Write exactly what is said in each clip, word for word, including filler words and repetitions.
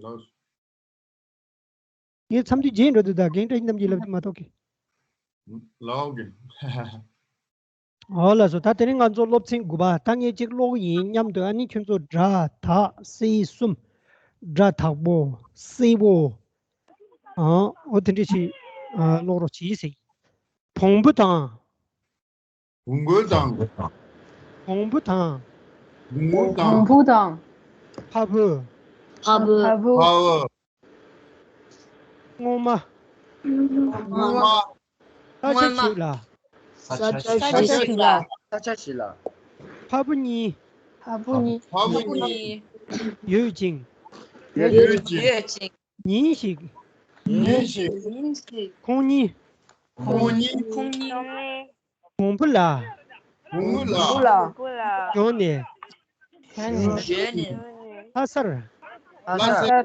ལགས། ངས་མཚམས་འདི་བརྗེད་འགྲོ་འདུག་ད་རྒན་བཀྲ་ཤིས་རྣམ་རྒྱལ་ལབ་དུས་མ་གཏོགས་ཀི། ལགས་ཀྱི། འོ་ལགས་སོ། ད་དེ་རིང་ང་ཚོ་སློབ་ཚན་དགུ་པ། ད་ངས་གཅིག་ཀློག་ཡིན། མཉམ་དུ། ཨ་ནི་ཁྱོད་ཚོ་སྒྲ་དག་སེ་གསུམ། སྒྲ་དག་པོ། སེ་བོ། ཨ། འོ་དེ་འདྲ་ཞིག་ཨ། ཀློག་རོགས་བྱེད་ཟེར། བོང་བུ་དང་། བོང་གུ་དང་། བོང་བུ་དང་། བོང་གུ་དང་། བོང་བུ་དང་། ཕ་བུ། ཕ་བུ། ཕ་བུ། སྔོན་མ། སྔོན་མ། ས་ཆ་ཞིག་ལ། ས་ཆ་ཞིག་ལ། ས་ཆ་ཞིག་ལ། ཕ་བུ་གཉིས། ཕ་བུ་གཉིས། ཕ་བུ་གཉིས། ཡོད་ཅིང་། ཡོད་ཅིང་། ཡོད་ཅིང་། ཉིན་ཞིག་ཉིན་ཞིག་ཉིན་ཞིག་ཁོང་གཉིས། ཁོང་གཉིས། ཁོང་གཉིས། བོང་བུ་ལ། བོང་བུ་ལ། བོང་བུ་ལ། བོང་བུ་ལ། ཞོན་ནས། ཞོན་ནས། ཞོན་ནས། ལྷ་སར། ལྷ་སར།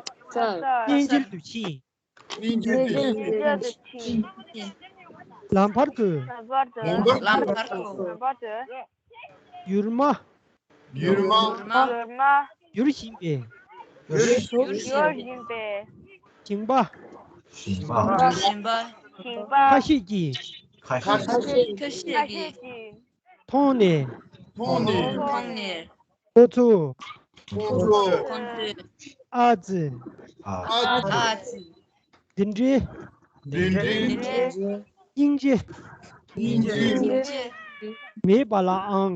གཉེན་གཉེན་གཉེན་དུ་ཕྱིན། གཉེན་གཉེན་དུ་ཕྱིན། ལམ་བར་དུ། ལམ་བར་དུ། ལམ་བར་དུ། ལམ་བར་དུ། ཡུར་མ། ཡུར་མ། ཡུར་མ། ཡུར་བཞིན་པའི། ཡུར་བཞིན་པའི། ཞིང་པ། ཞིང་པ། ཞིང་པ། ཞིང་པ། ཁ་ཤས་ཀྱིས། ཁ་ཤས་ཀྱིས། ཁ་ཤས་ཀྱིས། མཐོང་ནས། མཐོང་ནས། མཐོང་ནས། ཁོ་ཚོ། ཁོ་ཚོ། ཁོ་ཚོས། ཨ་ཙི། ཨ་ཙི། ཨ་ཙི། འདི་འདྲའི། འདི་འདྲའི། འདི་འདྲའི། སྙིང་རྗེ། སྙིང་རྗེ། སྙིང་རྗེ། མེད་པ་ལའང་།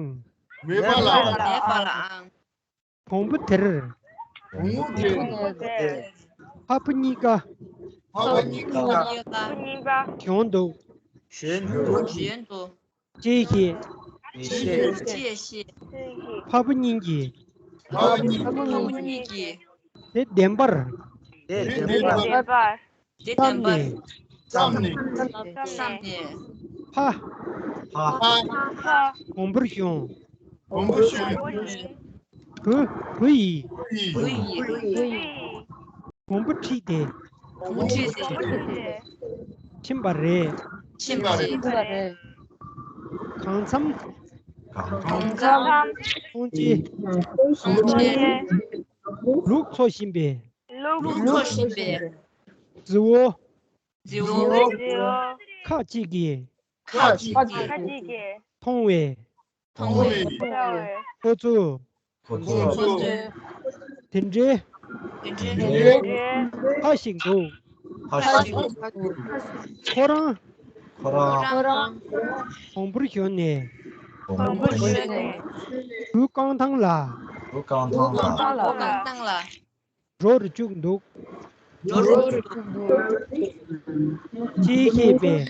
མེད་པ་ལའང་། མེད་པ་ལའང་། བོང་བུ་དེར། བོང་བུ་དེར། ཕ་བུ་གཉིས་ཀ། ཕ་བུ་གཉིས་ཀ། གཉིས་པ། ཞོན་དུ། ཞོན་དུ། ཞོན་དུ། ཅེས་བཤད། ཅེས་བཤད། ཅེས་བཤད། ཕ་བུ་གཉིས་ཀྱིས། ཕ་བུ་གཉིས་ཀྱིས། ཕ་བུ་གཉིས་ཀྱིས། དེ་བདེན་པར། དེ་བདེན་པར། དེ་བདེན་པར། དེ་བདེན་པར། བསམ་ནས། བསམ་ནས། བསམ་ནས། ཕ། ཕ། ཕ། བོང་བུར་ཞོན། བོང་བུར་ཞོན། བུ། བུ་ཡིས། བུ་ཡིས། བུ་ཡིས། བོང་བུ་ཁྲིད་དེ། བོང་བུ་ཁྲིད་དེ། ཕྱིན་པ་རེད། ཕྱིན་པ་རེད། གང་འཚམ། གང་འཚམ། ཁོང་ཚོས། ཁོང་ཚོས། ལུག་འཚོ་བཞིན་པའི། ལུག་འཚོ་བཞིན་པའི། རྫི་བོ། རྫི་བོ། རྫི་བོ། ཁ་ཅིག་གིས། ཁ་ཅིག་གིས། ཁ་ཅིག་གིས། མཐོང་བས། མཐོང་བས། མཐོང་བས། ཁོ་ཚོས། ཁོ་ཚོས། དེ་འདྲའི། དེ་འདྲའི། ཧ་ཞིག་འདུག་ཧ་ཞིག་འདུག་ཁོ་རང་། ཁོ་རང་། ཁོ་རང་། བོང་བུར་ཞོན་ནས། བོང་བུར་ཞོན་ནས། བུ་རྐང་ཐང་ལ། བུ་རྐང་ཐང་ལ། བུ་རྐང་ཐང་ལ། འགྲོ་རུ་བཅུག་འདུག་འགྲོ་རུ་བཅུག་འདུག་ཅེས་བཤད་པས།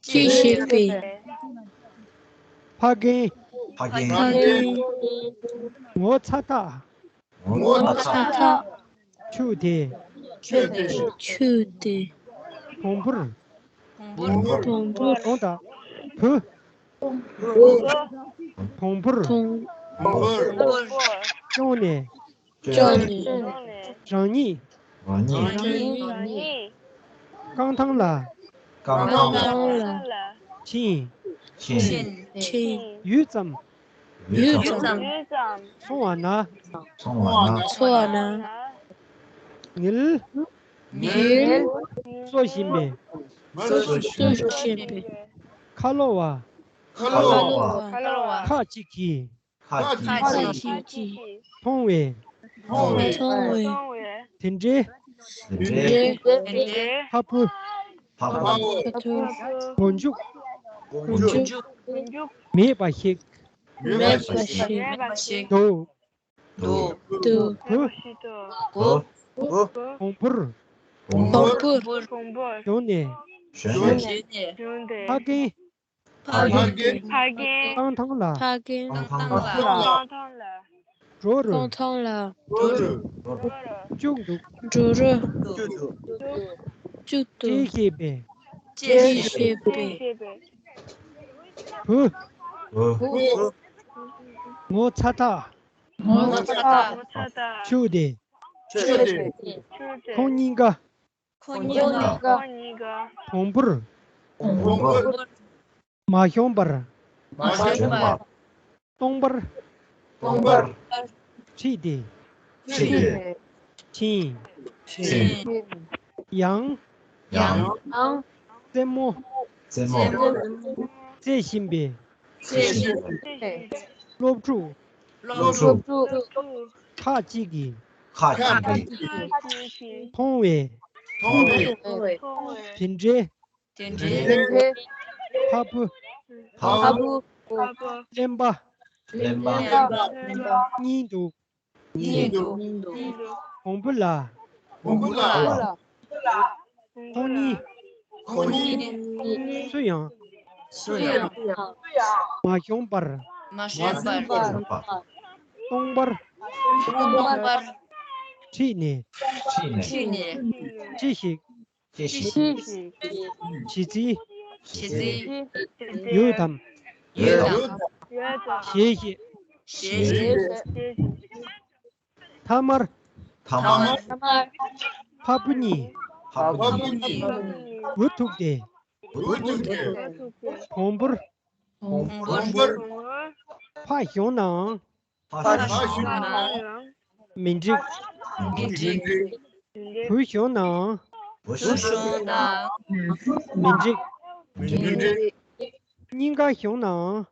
ཅེས་བཤད་པས། ཕ་རྒན། ཕ་རྒན། ཕ་རྒན། ངོ་ཚ་ཐག་ངོ་ཚ་ཐག་ཆུ་དེ། ཆུ་དེ། ཆུ་དེ། བོང་བུར། བོང་བུར། བོང་དང་། བུ། བོང་བུར། བོང་བུར། བོང་བུར། བོང་བུར། བཅོམ་ནས། བཅོམ་ནས། རང་ཉིད། རང་ཉིད། རང་ཉིད། རྐང་ཐང་ལ། རྐང་ཐང་ལ། ཕྱིན། ཕྱིན། ཕྱིན། ཡུད་ཙམ། ཡུད་ཙམ། སོང་བ་ན། སོང་བ་ན། སོང་བ་ན། ཉིལ། ཉིལ། གསོ་བཞིན་པའི། གསོ་བཞིན་པའི། ཁ་ལོ་བ། ཁ་ལོ་བ། ཁ་ལོ་བ། ཁ་ཅིག་གིས། ཁ་ཅིག་གིས། མཐོང་བས། མཐོང་བས། དེ་འདྲའི། དེ་འདྲའི། ཕ་བུ། ཕ་བུ། མགོ་མཇུག་མགོ་མཇུག་མེད་པ་ཞིག་མེད་པ་ཞིག་འདུག་འདུག་འདུག་བུ། བུ། བུ། བོང་བུར། བོང་བུར། ཞོན་ནས། ཞོན་ནས། ཕ་རྒན། ཕ་རྒན། ཕ་རྒན། རྐང་ཐང་ལ། ཕ་རྒན། རྐང་ཐང་ལ། རྐང་ཐང་ལ། འགྲོ་རུ། རྐང་ཐང་ལ། འགྲོ་རུ། བཅུག་འདུག་འགྲོ་རུ། བཅུག་འདུག་ཅེས་བཤད་པས། ཅེས་བཤད་པས། བུ། བུ། ངོ་ཚ་ཐག་ངོ་ཚ་ཐག་ཆུ་དེ། ཆུ་དེ། ཁོང་གཉིས་ཀ་ཁོང་གཉིས་ཀ་བོང་བུར། བོང་བུར། མ་ཤོང་པར། མ་ཤོང་པར། སྟོང་པར། སྟོང་པར། ཁྲིད་དེ། ཁྲིད་དེ། ཕྱིན། ཡང་། ཡང་། རྩེད་མོ། རྩེད་མོ། རྩེ་བཞིན་པའི། རྩེ་བཞིན་པའི། སློབ་ཕྲུག་སློབ་ཕྲུག་ཁག་ཅིག་གིས། ཁག་ཅིག་གིས། མཐོང་བའི། མཐོང་བའི། དེ་འདྲའི། དེ་འདྲའི། ཕ་བུ། ཕ་བུ། གླེན་པ། གླེན་པ། གཉིས་འདུག་གཉིས་འདུག་བོང་བུ་ལ། བོང་བུ་ལ། ཁོང་གཉིས། ཁོང་གཉིས། སུ་ཡང་། སུ་ཡང་། མ་ཤོང་བར། མ་ཤོང་བར། སྟོང་པར། སྟོང་པར། ཁྲིད་ནས། ཁྲིད་ནས། ཅི་ཞིག་ཅི་ཞིག་ཅི་ཞིག་བྱེད་རྩིས། བྱེད་རྩིས། ཡོད་དམ། ཡོད་དམ། ཞེས་བཤད། ཞེས་བཤད། མཐའ་མར། མཐའ་མར། ཕ་བུ་གཉིས། ཕ་བུ་གཉིས། འུ་ཐུག་སྟེ། འུ་ཐུག་སྟེ། བོང་བུར། བོང་བུར། ཕ་ཤོང་ནའང་། ཕ་ཤོང་ནའང་། མི་འགྲིག་མི་འགྲིག་བུ་ཤོང་ནའང་། བུ་ཤོང་ནའང་། མི་འགྲིག་མི་འགྲིག་སྙིང་ག་ཤོང་ནའང་།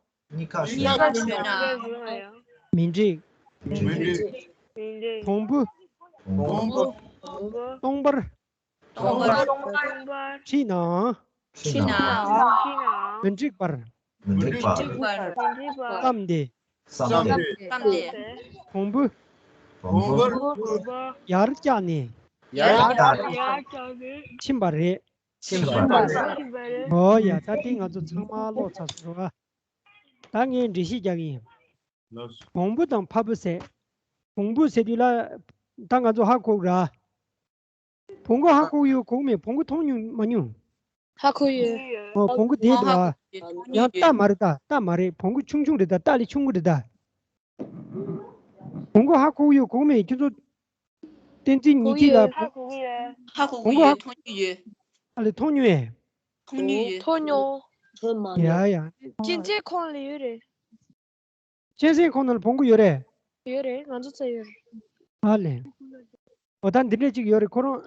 སྙིང་ག་ཤོང་ནའང་། མི་འགྲིག་མི་འགྲིག་བོང་བུ། བོང་བུ། སྟོང་པར། སྟོང་པར། ཁྲིད་ནའང་། ཁྲིད་ནའང་། མི་འགྲིག་པར། མི་འགྲིག་པར། བསམས་ཏེ། བསམས་ཏེ། བོང་བུ། བོང་བུ། ཡར་བཀྱགས་ནས། ཡར་བཀྱགས་ནས། ཕྱིན་པ་རེད། ཕྱིན་པ་རེད། འོ་ཡ། ད་དེ་ང་ཚོ་ཚང་མ་ཀློག་ཚར་སོང་ར། ད་ངས་འགྲེལ་བཤད་རྒྱག་གི་ཡིན། བོང་བུ་དང་ཕ་བུ་ཟེར། བོང་བུ་ཟེར་དུས་ལ། ད་ང་ཚོ་ཧ་གོ་གི་ར། བོང་གུ་ཧ་གོ་ཡོད་གོ་མེད། བོང་གུ་མཐོང་མྱོང་མ་མྱོང་། ཧ་གོ་ཡོད། ཨོ། བོང་གུ་དེ་འདུག་ཨ། ཡང་རྟ་མ་རེད་ད། རྟ་མ་རེད། བོང་གུ་ཆུང་ཆུང་རེད་ད། རྟ་ལས་ཆུང་གུ་རེད་ད། བོང་གུ་ཧ་གོ་ཡོད་གོ་མེད་ཁྱོད་ཚོ། བསྟན་འཛིན་ཉི་ཐིག་ལ། ཧ་གོ་གི་ཡོད། ཧ་གོ་གི་ཡོད། མཐོང་གི་ཡོད། ཨ་ལས་མཐོང་མྱོང་ཨེ། མཐོང་གི་ཡོད། མཐོང་མྱོང་། ཡ་ཡ། གཅན་གཟན་ཁོངས་ལ་ཡོད་རེད། གཅན་གཟན་ཁོངས་ནང་ལ་བོང་གུ་ཡོད་རེད། ཡོད་རེད། ང་ཚོ་རྩ་ཡོད་རེད། ཨ་ལས། འོ་ད་འདི་འདྲས་ཅིག་ཡོད་རེད། ཁོ་རང་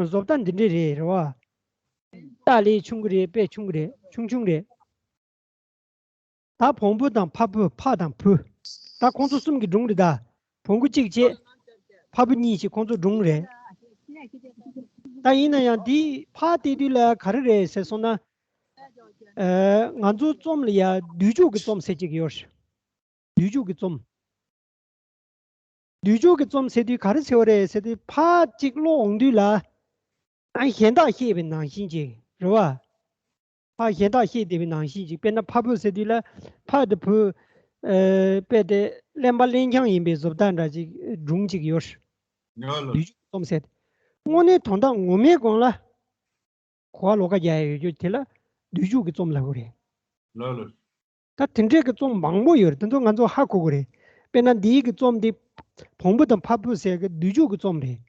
བཟོ་ལྟ་འདི་འདྲས་རེད། རེད་བ། རྟ་ལས་ཆུང་གི་རེད། དཔེ་ཆུང་གི་རེད། ཆུང་ཆུང་རེད། ད་བོང་བུ་དང་ཕ་བུ། ཕ་དང་བུ། ད་ཁོང་ཚོ་གསུམ་གྱི་སྒྲུང་རེད་ད། བོང་གུ་གཅིག་བྱས། ཕ་བུ་གཉིས་བྱས། ཁོང་ཚོ་སྒྲུང་རེད། ད་ཡིན་ན་ཡང་འདི་ཕར་བལྟས་དུས་ལ་ག་རེ་རེད་ཟེར་སོང་ན། ཨ། ང་ཚོ་རྩོམ་ལ་ཡ་བསྡུས་ཕྱོགས་ཀྱི་རྩོམ་ཟེར་གཅིག་ཡོད་རེད། བསྡུས་ཕྱོགས་ཀྱི་རྩོམ། བསྡུས་ཕྱོགས་ཀྱི་རྩོམ་ཟེར་དུས་ག་རེ་ཟེར་བ་རེད་ཟེར་དུས། ཕར་གཅིག་ཀློག་འོང་དུས་ལ། ཨ། གཞན་དག་བཤད་པའི་ནང་བཞིན་ཅིག་རེད་བ། ཕར་གཞན་དག་བཤད་བསྡད་པའི་ནང་བཞིན་ཅིག་དཔེར་ན་ཕ་བུ་ཟེར་དུས་ལ། ཕ་དང་བུ། ཨ། དཔེ་དེ་གླེན་པ་གླེན་རྐྱང་ཡིན་པའི་བཟོ་ལྟ་འདྲ་ཅིག་སྒྲུང་ཅིག་ཡོད། ལགས་ལགས། བསྡུས་ཕྱོགས་རྩོམ་ཟེར། དངོས་གནས་དོན་དག་ངོ་མའི་སྒང་ལ། གོ་བ་ལོགས་ཀ་རྒྱག་ཡ་ཡོད་རྒྱུ་དེ་ལ་བསྡུས་ཕྱོགས་ཀྱི་རྩོམ་ལབ་དགོས་རེད། ལགས་ལགས། ད་དེ་འདྲས་ཀྱི་རྩོམ་མང་པོ་ཡོད་རེད། དེ་ཚོ་ང་ཚོ་ཧ་གོ་དགོས་རེད། དཔེར་ན་འདིའི་གི་རྩོམ་འདི་བོང་བུ་དང་ཕ་བུ་ཟེར་གི་བསྡུས་ཕྱོགས་ཀྱི་རྩོམ་རེད།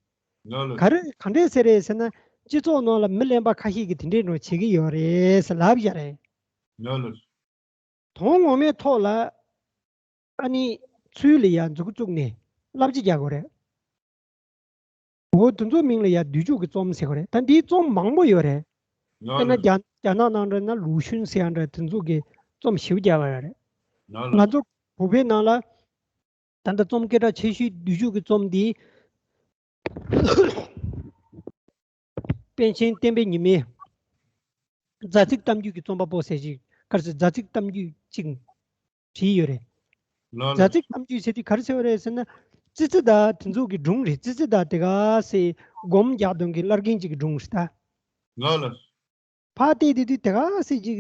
ལགས་ལགས། ག་རེ་ག་འདྲས་ཟེར་རེད་ཟེར་ན། སྤྱི་ཚོགས་ནང་ལ་མི་གླེན་པ་ཁ་ཤས་ཀྱིས་དེ་འདྲས་འགྲོ་བྱེད་ཀྱི་ཡོད་རེད་ཟེར་ལབ་བཞག་རེད། ལགས་ལགས། དོན་ངོ་མའི་ཐོག་ལ་ཨ་ནི་ཚུལ་ལ་ཡ་མཛུབ་གུ་བཙུགས་ནས་བསླབ་བྱ་རྒྱག་དགོས་རེད། འོ་དེ་ཚོའི་མིང་ལ་ཡ་བསྡུས་ཕྱོགས་ཀྱི་རྩོམ་ཟེར་དགོས་རེད། ད་འདིའི་རྩོམ་མང་པོ་ཡོད་རེད། དཔེར་ན་རྒྱ་རྒྱ་ནག་ནང་འདྲ་ན་ལུའུ་ཤུན་ཟེར་ཡ་འདྲ་དེ་ཚོ་གི་རྩོམ་ཞེ་པོ་རྒྱག་པ་ཡོད་རེད། ང་ཚོ་བོད་པའི་ནང་ལ་ད་ལྟ་རྩོམ་སྐད་གྲགས་ཆེ་ཤོས་བསྡུས་ཕྱོགས་ཀྱི་རྩོམ་འདི། པཎ་ཆེན་བསྟན་པའི་ཉི་མས་རྫ་ཚིག་གཏམ་རྒྱུད་ཀྱི་རྩོམ་པ་པོ་ཟེར་ཞིག་ག་རེ་ཟེར། རྫ་ཚིག་གཏམ་རྒྱུད་ཅིག་བྲིས་ཡོད་རེད། ལགས་ལགས། རྫ་ཚིག་གཏམ་རྒྱུད་ཟེར་དུས་ག་རེ་ཟེར་བ་རེད་ཟེར་ན། ཙི་ཙི་དག་དེ་ཚོ་གི་སྒྲུང་རེད། ཙི་ཙི་དག་དེ་ག་ཟེ་སྒོམ་རྒྱག་དོན་གྱི་བླ་རྒན་ཅིག་གི་སྒྲུང་རེད་ད། ལགས་ལགས། ཕར་བལྟས་དུས་དེ་ག་ཟེ་ཅིག་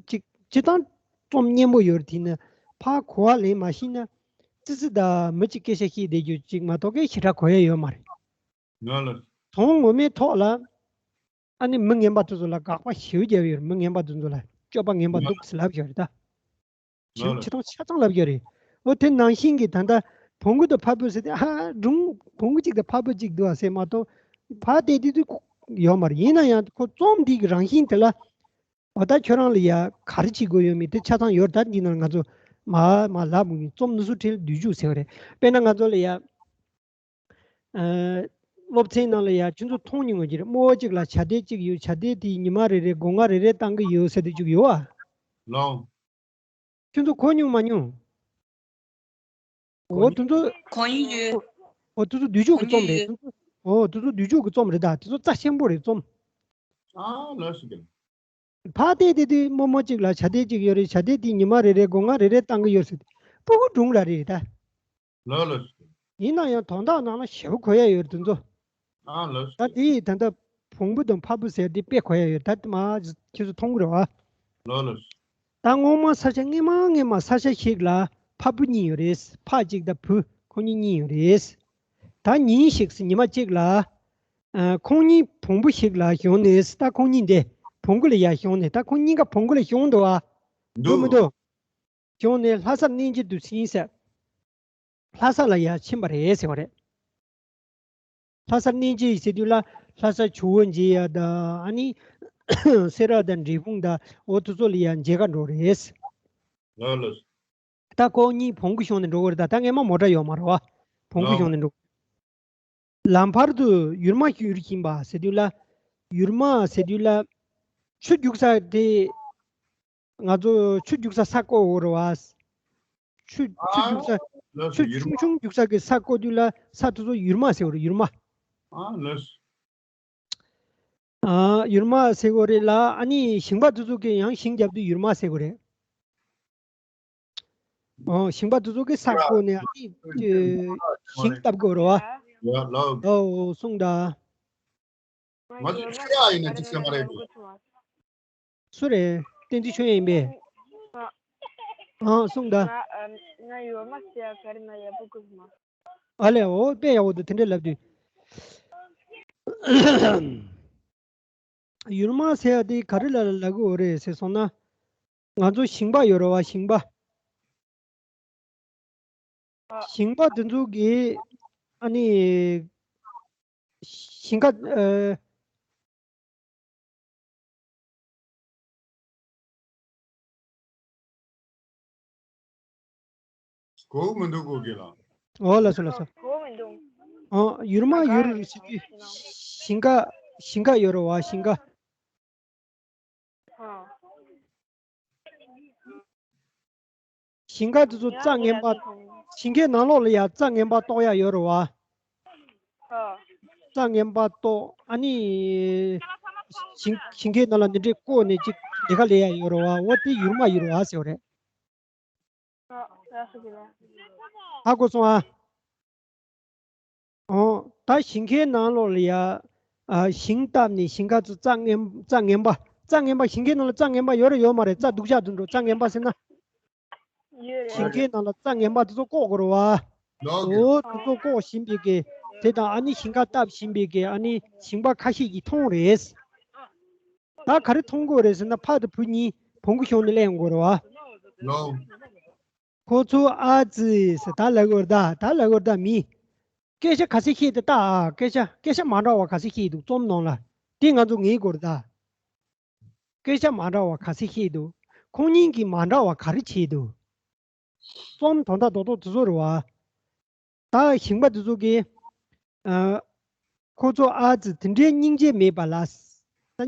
ཅིག་སྤྱིར་བཏང་རྩོམ་སྙན་པོ་ཡོད་རེད། དེ་ནི་ཕར་གོ་བ་ལེན་མ་ཤེས་ན། ཙི་ཙི་དག་མི་གཅིག་སྐད་ཆ་བཤད་བསྡད་རྒྱུ་ཅིག་མ་གཏོགས་སྐད་ཞེ་དྲག་གོ་ཡ་ཡོད་མ་རེད། ལགས་ལགས། དོན་ངོ་མའི་ཐོག་ལ་ཨ་ནི་མི་ངན་པ་དེ་ཚོ་ལ་དགག་པ་ཞེ་པོ་རྒྱབ་ཡོད་རེད། མི་ངན་པ་དེ་ཚོ་ལ་སྤྱོད་པ་ངན་པ་འདུག་ཟེར་ལབ་ཡོད་རེད་ད། ཞེ་པོ་ཆེ་ཐང་ཆ་ཚང་ལབ་ཡོད་རེད། འོ་དེ་ནང་བཞིན་གྱི་ད་ལྟ་བོང་གུ་དང་ཕ་བུ་ཟེར་ཏེ། ཨ། སྒྲུང་བོང་གུ་གཅིག་དང་ཕ་བུ་གཅིག་འདུག་ཨ་ཟེར་མ་གཏོགས་ཕར་བལྟས་དུས་དུས་ཡོད་མ་རེད། ཡིན་ན་ཡང་ཁོ་རྩོམ་འདི་གི་རང་བཞིན་དེ་ལ། འོ་ད་ཁྱོད་རང་ལ་ཡ་ག་རེ་བྱེད་དགོས་ཡོད་མེད་དེ་ཆ་ཚང་ཡོད་རེད། ད་འདི་ནང་ང་ཚོ་མ་མ་ལབ་མི་ཉན། རྩོམ་ནུ་སུ་ཁྲིད་བསྡུས་ཕྱོགས་ཟེར་བ་རེད། དཔེར་ན་ང་ཚོ་ལ་ཡ། ཨ། སློབ་ཚན་ནང་ལ་ཡ་ཁྱོད་ཚོ་མཐོང་མྱོང་གི་རེད། རྨོ་བོ་གཅིག་ལ་བྱ་དེ་གཅིག་ཡོད། བྱ་དེ་དེ་ཉི་མ་རེ་རེ་སྒོ་ང་རེ་རེ་བཏང་གི་ཡོད་ཟེར་དེ་གཅིག་ཡོད་ཨ། ལོ། ཁྱོད་ཚོ་གོ་མྱོང་མ་མྱོང་། འོ་དེ་ཚོ། གོ་ཡི་ཡོད། འོ་དེ་ཚོ་བདུད་ཕྱུག་གི་རྩོམ་རེད། གོ་ཡི་ཡོད། འོ་དེ་ཚོ་བདུད་ཕྱུག་གི་རྩོམ་རེད་ད། དེ་ཚོ་རྩ་ཆེན་པོ་རེད་རྩོམ། ཨ་ལོས་ཟེར་གི། ཕ་དེ་དེ་དེ་རྨོ་མོ་གཅིག་ལ་བྱ་དེ་གཅིག་ཡོད་རེད། བྱ་དེ་དེ་ཉི་མ་རེ་རེ་སྒོ་ང་རེ་རེ་བཏང་གི་ཡོད་ཟེར། སྤུ་གུ་སྒྲུང་ར་རེད་ད། ལོས་ལོས། ཡིན་ན་ཡང་དོན་དག་ནང་ལ་ཞེ་པོ་གོ་ཡ་ཡོད་རེད་དེ་ཚོ། ཨ་ལོས། ད་དེ་ད་ལྟ་བོང་བུ་དང་ཕ་བུ་ཟེར་དེ་དཔེ་གོ་ཡ་ཡོད། ད་དེ་མ་ཁྱེད་ཚོ་མཐོང་གི་རེད་བ། ལོས་ལོས། ད་སྔོན་མ་ས་ཆ་སྔོན་མ་སྔོན་མ་ས་ཆ་ཞིག་ལ་ཕ་བུ་གཉིས་ཡོད་རེད། ཕ་གཅིག་དང་བུ་ཁོང་གཉིས་གཉིས་ཡོད་རེད། ད་ཉིན་ཞིག་ཉི་མ་གཅིག་ལ། ཨ། ཁོང་གཉིས་བོང་བུ་ཞིག་ལ་ཞོན་ནས། ད་ཁོང་གཉིས་འདི་བོང་གུ་ལ་ཡར་ཞོན་ནས། ད་ཁོང་གཉིས་ཀ་བོང་གུ་ལ་ཞོན་འདུག་ཨ། འདུག་མི་འདུག། ཞོན་ནས་ལྷ་སར་གནས་མཇལ་དུ་ཕྱིན་ཟེར། ལྷ་ས་ལ་ཡར་ཕྱིན་པ་རེད་ཟེར་བ་རེད། ལྷ་སར་གནས་མཇལ་ཟེར་དུས་ལ་ལྷ་ས་ཇོ་བོ་མཇལ་ཡ་དང་། ཨ་ནི་སེ་ར་དང་འབྲས་སྤུངས་དང་འོ་དེ་ཚོ་ལ་ཡར་མཇལ་ག་འགྲོ་རེད། ལགས་ལགས། ད་ཁོང་གཉིས་བོང་གུ་ཞོན་ནས་འགྲོ་གི་རེད། ད་ད་སྔས་མ་མོ་ཊ་ཡོད་མ་རེད་བ། བོང་གུ་ལགས། ཞོན་ནས་འགྲོ། ལམ་བར་དུ་ཡུར་མ་ཡུར་བཞིན་པ་ཟེར་དུས་ལ། ཡུར་མ་ཟེར་དུས་ལ། ཆུ་རྒྱུག་ས་དེ། ང་ཚོ་ཆུ་རྒྱུག་ས་ས་བརྐོ་འོ་རེད་བ། ཆུ་ཆུ་རྒྱུག་ས། ཨ་ལགས་སོ། ཆུ་ཡུར་མ། ཆུང་ཆུང་རྒྱུག་ས་གི་ས་བརྐོ་དུས་ལ་ས་དེ་ཚོ་ཡུར་མ་ཟེར་བ་རེད། ཡུར་མ། ཨ་ལགས་སོ། ཨ། ཡུར་མ་ཟེར་གོ་རེད་ལ། ཨ་ནི་ཞིང་པ་དེ་ཚོ་གིས་ཡང་ཞིང་རྒྱབ་དུས་ཡུར་མ་ཟེར་གོ་རེད། ཨོ། ཞིང་པ་དེ་ཚོ་གིས་ས་བརྐོ་ནས། ཨ་ནི་ཞིང་བཏབ་དགོས་རེད་བ། ཡ་ལགས། ཨོ། གསུངས་དང་། ང་ཚོ་ཆོས་ར་ཡིན་ན་ཅི་བྱེད་མ་རེད་འདུག། སུ་རེད། བསྟན་འཛིན་ཆོས་དབྱངས་ཡིན་པས། ཨ། གསུངས་དང་། ང་ང་ཡུར་མ་ཟེར་ཡ་ག་རེ་ན་ཡག་པོ་གོ་མ། ཨ་ལས། འོ། དཔེ་ཡག་པོ་འདུག། དེ་འདྲ་ལབ་དུས། ཡུར་མ་ཟེར་ཡ་དེ་ག་རེ་ལ་ལབ་དགོས་རེད་ཟེར་སོང་ན། ང་ཚོ་ཞིང་པ་ཡོད་རེད་བ། ཞིང་པ། ཞིང་པ་དེ་ཚོ་གིས། ཨ་ནི་ཞིང་ཁ། ཨ། གོ་མི་འདུག་གོ་གི་ལ། འོ། ལགས་སོ། ལགས་སོ། གོ་མི་འདུག། ཨོ། ཡུར་མ་ཡུར་ཞིག་གི་ཞིང་ཁ། ཞིང་ཁ་ཡོད་རེད་བ། ཞིང་ཁ། ཨ། ཞིང་ཁ་དེ་ཚོ་རྩྭ་ངན་པ། ཞིང་ཁའི་ནང་ལོགས་ལ་ཡ་རྩྭ་ངན་པ་གཏོག་ཡ་ཡོད་རེད་བ། ཨ། རྩྭ་ངན་པ་གཏོག། ཨ་ནི་ཞིང་ཞིང་ཁའི་ནང་ལ་འདི་འདྲའི་བརྐོས་ནས་ཅིག་ལས་ཀ་ལས་ཡ་ཡོད་རེད་བ། འོ་དེ་ཡུར་མ་ཡུར་བ་ཟེར་བ་རེད། ཨ། ལགས་སོ། ཧ་གོ་སོང་ཨ། ཨོ། ད་ཞིང་ཁའི་ནང་ལོགས་ལ་ཡ། ཨ། ཞིང་བཏབ་ནས་ཞིང་ཁ་ཚོ་རྩྭ་ངན། རྩྭ་ངན་པ། རྩྭ་ངན་པ། ཞིང་ཁའི་ནང་ལ་རྩྭ་ངན་པ་ཡོད་རེད་ཡོད་མ་རེད། རྩྭ་སྡུག་ཅག་དུ་འགྲོ། རྩྭ་ངན་པ་ཟེར་ན། ཡོད་རེད། ཞིང་ཁའི་ནང་ལ་རྩྭ་ངན་པ་དེ་ཚོ་བཀོག་དགོས་རེད་བ། ལོག་གི། འོ། དེ་ཚོ་བཀོག་བཞིན་པའི་གི། དེ་དང་ཨ་ནི་ཞིང་ཁ་བཏབ་བཞིན་པའི་གི། ཨ་ནི་ཞིང་པ་ཁ་ཤས་ཀྱིས་མཐོང་རེད། ད་ག་རེ་མཐོང་གི་རེད་ཟེར་ན། ཕ་དང་བུ་གཉིས་བོང་གུ་ཞོན་ནས་སླེབས་ཡོང་གི་རེད་བ། ལོག་ཁོ་ཚོ་ཨ་ཙི་ཟེར་ད་ལབ་གི་རེད་ད། ད་ལབ་གི་རེད་ད། མི། སྐད་ཆ་ག་ཚོད་བཤད་དེ་ལྟ་ཨ། སྐད་ཆ་སྐད་ཆ་མ་འདྲ་བ་ག་ཚོད་བཤད་འདུག་རྩོམ་ནང་ལ། དེ་ང་ཚོ་ངེས་དགོས་རེད་ད། སྐད་ཆ་མ་འདྲ་བ་ག་ཚོད་བཤད་འདུག། ཁོང་གཉིས་ཀྱིས་མ་འདྲ་བ་ག་རེ་བྱས་འདུག། རྩོམ་དོན་དག་རྡོག་རྡོག་དེ་ཚོ་རེད་བ། ད་ཞིང་པ་དེ་ཚོ་གིས། ཨ། ཁོ་ཚོ་ཨ་ཙི་དེ་འདྲའི་སྙིང་རྗེ་མེད་པ་ལ། ད་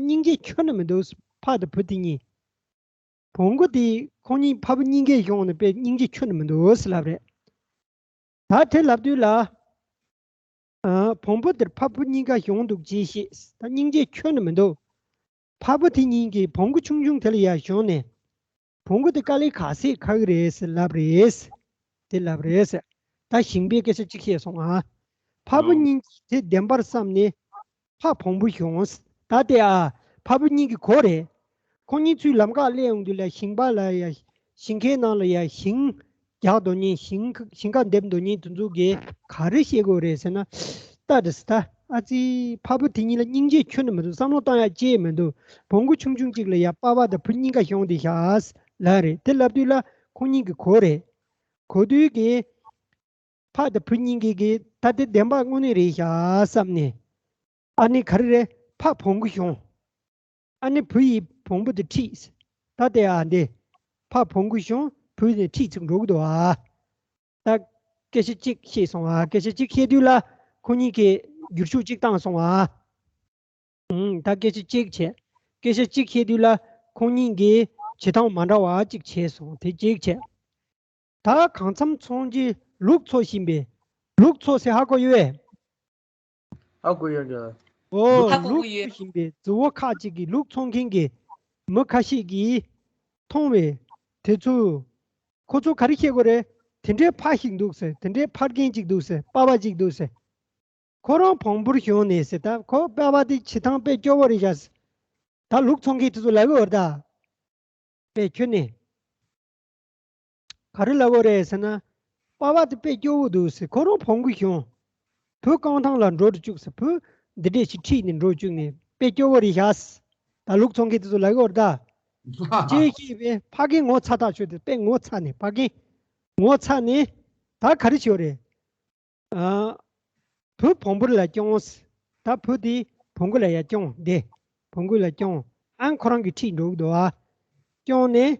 སྙིང་རྗེ་ཁྱོན་ནས་མི་འདུག། ཕ་དང་བུ་དེ་གཉིས། བོང་གུ་དེ་ཁོང་གཉིས་ཕ་བུ་གཉིས་ཀས་ཞོན་ནས་དཔེ་སྙིང་རྗེ་ཁྱོན་ནས་མི་འདུག་ཟེར་ལབ་རེད། ད་དེ་ལབ་དུས་ལ། ཨ། བོང་བུ་དེར་ཕ་བུ་གཉིས་ཀ་ཞོན་འདུག་ཅེས་བཤད། ད་སྙིང་རྗེ་ཁྱོན་ནས་མི་འདུག། ཕ་བུ་དེ་གཉིས་ཀྱིས་བོང་གུ་ཆུང་ཆུང་དེ་ལ་ཡར་ཞོན་ནས། བོང་གུ་དེ་དཀའ་ལས་ག་ཚོད་ཁག་གི་རེད་ཟེར་ལབ་རེད། དེ་ལབ་རེད་ཟེར། ད་ཞིང་པས་སྐད་ཆ་གཅིག་བཤད་སོང་ཨ། ཕ་བུ། ཨོ། གཉིས་ཀྱིས་དེ་བདེན་པར་བསམ་ནས། ཕ་བོང་བུ་ཞོན། ད་དེ་ཨ། ཕ་བུ་གཉིས་ཀྱིས་གོ་རེད། ཁོང་གཉིས་ཚུར་ལམ་ཁ་སླེབས་ཡོང་དུས་ལ། ཞིང་པ་ལ་ཡ། ཞིང་ཁའི་ནང་ལ་ཡ་ཞིང་རྒྱག་འདོད་མཁན། ཞིང་ཞིང་ཁ་འདེབས་འདོད་མཁན་དེ་ཚོ་གིས་ག་རེ་བཤད་དགོས་རེད་ཟེར་ན། ལྟ་དང་ཟེར། ད་ཨ་ཙི། ཕ་བུ་དེ་གཉིས་ལ་སྙིང་རྗེ་ཁྱོན་ནས་མི་འདུག། བསམ་བློ་བཏང་ཡ་ཅི་ཡང་མི་འདུག། བོང་གུ་ཆུང་ཆུང་གཅིག་ལ་ཡ་པ་ཕ་དང་བུ་གཉིས་ཀ་ཞོན་བསྡད་ཤག་ལབ་རེད། དེ་ལབ་དུས་ལ་ཁོང་གཉིས་ཀྱིས་གོ་རེད། གོ་དུས་ཀྱི། ཕ་དང་བུ་གཉིས་ཀྱིས་ཀྱིས་ད་དེ་བདེན་པ་དངོས་གནས་རེད་ཤག་བསམ་ནས། ཨ་ནི་ག་རེ་རེད། ཕ་བོང་གུ་ཞོན། ཨ་ནི་བུ་ཡིས་བོང་བུ་དེ་ཁྲིད། ད་དེ་ཨ་འདི། ཕ་བོང་གུ་ཞོན། བུ་ནི་ཁྲིད་ཚུར་འགྲོ་གི་འདུག་ཨ། ད་སྐད་ཆ་གཅིག་བཤད་སོང་ཨ། སྐད་ཆ་གཅིག་བཤད་དུས་ལ་ཁོ་གཉིས་ཀྱིས། འགྱུར་ཤུགས་གཅིག་བཏང་སོང་ཨ། ཨུམ། ད་སྐད་ཆ་གཅིག་བྱས། སྐད་ཆ་གཅིག་བཤད་དུས་ལ་ཁོང་གཉིས་ཀྱིས་བྱེད་སྟངས་མ་འདྲ་བ་གཅིག་བྱས་སོང་། དེ་གཅིག་བྱས། ད་གང་འཚམ་ཚོང་ཅི་ལུག་འཚོ་བཞིན་པའི། ལུག་འཚོ་ཟེར་ཧ་གོ་ཡོད་པས། ཧ་གོ་ཡོད་ཀྱང་། ཨོ། ཧ་གོ་ལུག་གི་ཡོད། འཚོ་བཞིན་པའི་རྫི་བོ་ཁག་ཅིག་གིས་ལུག་འཚོ་མཁན་གྱི་མི་ཁ་ཤས་ཀྱིས་མཐོང་བས། དེ་ཚོ། ཁོ་ཚོ་ག་རེ་བཤད་དགོས་རེད། དེ་འདྲའི་ཕ་ཞིག་འདུག་ཟེར། དེ་འདྲའི་ཕ་རྒན་ཅིག་འདུག་ཟེར། པ་ཕ་ཅིག་འདུག་ཟེར། ཁོ་རང་བོང་བུར་ཞོན་ནས་ཟེར། ད་ཁོ་པ་ཕ་དེ་བྱེད་སྟངས་དཔེ་སྐྱོ་བོ་རེད་ཤག་ཟེར། ད་ལུག་འཚོ་མཁན་དེ་ཚོ་ལབ་ཀྱི་ཡོད་རེད་ད། དཔེ་ཁྱོན་ནས། ག་རེ་ལབ་ཀྱི་ཡོད་རེད་ཟེར་ན། པ་ཕ་དེ་དཔེ་སྐྱོ་བོ་འདུག་ཟེར། ཁོ་རང་བོང་གུ་ཞོན། བུ་རྐང་ཐང་ལ་འགྲོ་རུ་བཅུག་ཟེར། བུ་འདི་འདྲས་ཞིག་ཁྲིད་ནས་འགྲོ་བཅུག་ནས་དཔེ་སྐྱོ་བོ་རེད་ཤག་ཟེར། ད་ལུག་འཚོ་མཁན་དེ་ཚོ་ལབ་ཀྱི་ཡོད་རེད་ད། ཅེས་བཤད་པས་ཕ་རྒན་ངོ་ཚ་ཐག་ཆོད་དེ། དཔེ་ངོ་ཚ་ནས། ཕ་རྒན་ངོ་ཚ་ནས་ད་ག་རེ་བྱས་པ་རེད། ཨ། བུ་བོང་བུ་ལ་རྐྱོངས། ད་བུ་དེ་བོང་གུ་ལ་ཡར་རྐྱོངས་ཏེ། བོང་གུ་ལ་རྐྱོངས། ཨ། ཁོ་རང་གིས་ཁྲིད་འགྲོ་གི་འདུག་ཨ། རྐྱོངས་ནས་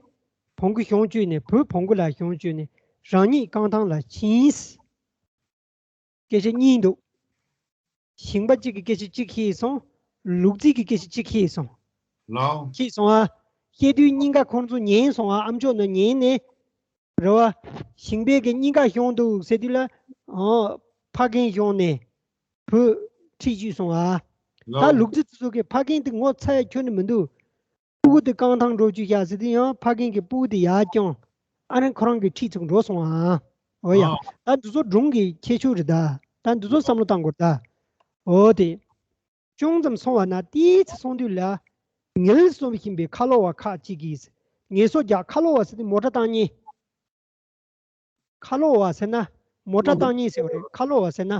བོང་གུ་ཞོན་བཅུག་ནས། བུ་བོང་གུ་ལ་ཞོན་བཅུག་ནས་རང་ཉིད་རྐང་ཐང་ལ་ཕྱིན། སྐད་ཆ་གཉིས་འདུག། ཞིང་པ་གཅིག་གིས་སྐད་ཆ་གཅིག་བཤད་སོང་། ལུག་རྫི་གིས་སྐད་ཆ་གཅིག་བཤད་སོང་། ལའོ། བཤད་སོང་ཨ། བཤད་དུས་གཉིས་ཀ་ཁོང་ཚོ་ཉན་སོང་ཨ། ཨ་མཆོག་ནི་ཉན་ནས། རེད་བ། ཞིང་པའི་གི་གཉིས་ཀ་ཞོན་འདུག་ཟེར་དུས་ལ། ཨོ། ཕ་རྒན་ཞོན་ནས་བུ་ཁྲིད་བཅུག་སོང་ཨ། ད་ལའོ། ལུག་རྫི་དེ་ཚོ་གིས་ཕ་རྒན་དེ་ངོ་ཚ་ཡ་ཁྱོན་ནས་མི་འདུག། སྤུ་གུ་དེ་རྐང་ཐང་འགྲོ་བཅུག་ཤག་ཟེར་དུས་ཡང་ཕ་རྒན་གྱིས་སྤུ་གུ་དེ་ཡར་རྐྱོངས། ཨ་ནི་ཁོ་རང་གིས་ཁྲིད་བཅུག་འགྲོ་སོང་ཨ། འོ་ཡ། ཨ། ད་འདི་ཚོ་སྒྲུང་གི་ཁྱད་ཆོས་རེད་ད། ད་འདི་ཚོ་བསམ་བློ་བཏང་དགོས་རེད་ད། འོ་དེ། ཅུང་ཙམ་སོང་བ་ན། ཏོག་ཙམ་སོང་དུས་ལ། ངལ་གསོ་བཞིན་པའི་ཁ་ལོ་བ་ཁག་ཅིག་གིས། ངལ་གསོ་རྒྱག། ཁ་ལོ་བ་ཟེར་དུས་མོ་ཊ་བཏང་མཁན། ཁ་ལོ་བ་ཟེར་ན་མོ་ཊ་བཏང་མཁན་ཟེར་བ་རེད། ཁ་ལོ་བ་ཟེར་ན།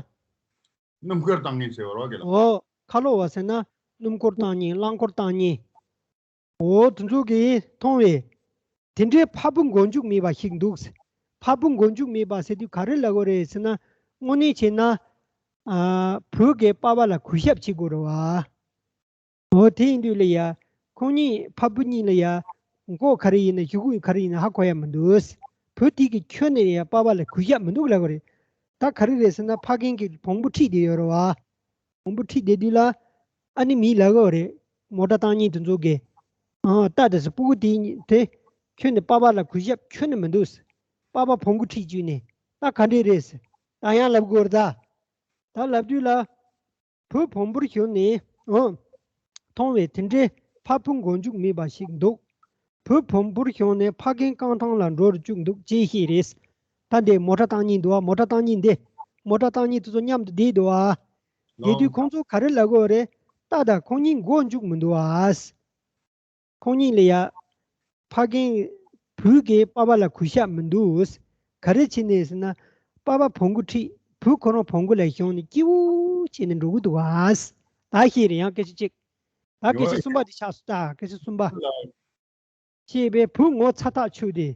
སྣུམ་འཁོར་བཏང་མཁན་ཟེར་བ་རེད་བ། ཨོ། ཁ་ལོ་བ་ཟེར་ན་སྣུམ་འཁོར་བཏང་མཁན། རླངས་འཁོར་བཏང་མཁན། འོ། དེ་ཚོ་གིས་མཐོང་བས། དེ་འདྲའི་ཕ་བུ་མགོ་མཇུག་མེད་པ་ཞིག་འདུག། ཕ་བུ་མགོ་མཇུག་མེད་པ་ཟེར་དུས་ག་རེ་ལབ་དགོས་རེད་ཟེར་ན། དངོས་གནས་བྱས་ན། ཨ། བུ་གིས་པ་ཕ་ལ་གུས་ཞབས་བྱེད་དགོས་རེད་བ། འོ། དེ་ཡིན་དུས་ལ་ཡ། ཁོང་གཉིས་ཕ་བུ་གཉིས་ལ་ཡ། མགོ་ག་རེ་ཡིན་ན། གཞུག་གུ་ག་རེ་ཡིན་ན་ཧ་གོ་ཡ་མི་འདུག། བུ་དེ་གིས་ཁྱོན་ནས་ཡ་པ་ཕ་ལ་གུས་ཞབས་མི་འདུག་ལབ་དགོས་རེད། ད་ག་རེ་རེད་ཟེར་ན། ཕ་རྒན་གྱིས་བོང་བུ་ཁྲིད་བསྡད་ཡོད་རེད་བ། བོང་བུ་ཁྲིད་བསྡད་དུས་ལ། ཨ་ནི་མིས་ལབ་ཀྱི་ཡོད་རེད། མོ་ཊ་བཏང་མཁན་དེ་ཚོ་གིས། ཨ། ལྟ་དེ་ཟེར། སྤུ་གུ་དེ་དེ་ཁྱོན་ནས་པ་ཕ་ལ་གུས་ཞབས་ཁྱོན་ནས་མི་འདུག། པ་ཕ་བོང་གུ་ཁྲིད་བཅུག་ནས། ད་ག་འདྲས་རེད་ཟེར། ད་ཡང་ལབ་དགོས་རེད་ད། ད་ལབ་དུས་ལ། བུ་བོང་བུར་ཞོན་ནས། ཨོ། མཐོང་བས། དེ་འདྲའི་ཕ་བུ་མགོ་མཇུག་མེད་པ་ཞིག་འདུག། བུ་བོང་བུར་ཞོན་ནས་ཕ་རྒན་རྐང་ཐང་ལ་འགྲོ་རུ་བཅུག་འདུག་ཅེས་བཤད་རེད། ད་འདི་མོ་ཊ་བཏང་མཁན་འདུག་ཨ། མོ་ཊ་བཏང་མཁན་འདི། མོ་ཊ་བཏང་མཁན་དེ་ཚོ་མཉམ་དུ་བསྡད་འདུག་ཨ། དེ་དུས་ཁོང་ཚོ་ག་རེ་ལབ་ཀྱི་ཡོད་རེད། ལྟ་ད། ཁོང་གཉིས་མགོ་མཇུག་མི་འདུག་ཨ། ཁོང་གཉིས་ལ་ཡ། ཕ་རྒན། བུ་གིས་པ་ཕ་ལ་གུས་ཞབས་མི་འདུག། ག་རེ་བྱས་ནས་ཟེར་ན། པ་ཕ་བོང་གུ་ཁྲིད། བུ་ཁོ་རང་བོང་གུ་ལ་ཞོན་ནས་སྐྱིད་པོ་བྱས་ནས་འགྲོ་གི་འདུག་ཨ། ད་བཤད་རེད། ཡང་སྐད་ཆ་གཅིག། ད་སྐད་ཆ་གསུམ་པ་དེ་ཆགས་སོང་། ད་སྐད་ཆ་གསུམ་པ། ཅེས་པས་བུ་ངོ་ཚ་ཐག་ཆོད་དེ།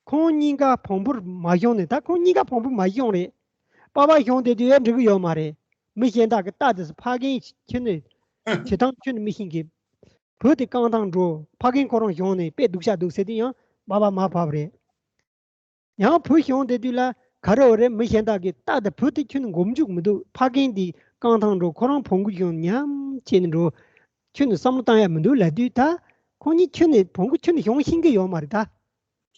ཁོང་གཉིས་ཀ་བོང་བུར་མ་ཞོན་ནས། ད་ཁོང་གཉིས་ཀ་བོང་བུ་མ་ཞོན་རེད། པ་ཕ་ཞོན་བསྡད་དུས་ཡང་འགྲིག་གི་ཡོད་མ་རེད། མི་གཞན་དག་གིས་ལྟ་དེ་ཚོ། ཕ་རྒན་ཁྱོན་ནས་བྱེད་སྟངས་ཁྱོན་ནས་མི་ཤེས་མཁན། བུ་དེ་རྐང་ཐང་འགྲོ། ཕ་རྒན་ཁོ་རང་ཞོན་ནས་དཔེ་སྡུག་ཤག་འདུག་ཟེར་དུས་ཡང་པ་ཕ་མར་བབས་རེད། ཡང་བུ་ཞོན་བསྡད་དུས་ལ་ག་རེ་ཡོད་རེད། མི་གཞན་དག་གིས་ལྟ་ད། བུ་དེ་ཁྱོན་ནས་མགོ་མཇུག་མི་འདུག། ཕ་རྒན་དེ་རྐང་ཐང་འགྲོ། ཁོ་རང་བོང་གུ་ཞོན་མཉམ་བྱས་ནས་འགྲོ། ཁྱོན་ནས་བསམ་བློ་བཏང་ཡ་མི་འདུག་ལབ་དུས། ད་ཁོང་གཉིས་ཁྱོན་ནས་བོང་གུ་ཁྱོན་ནས་ཞོན་ཤེས་ཀྱི་ཡོད་མ་རེད་ད།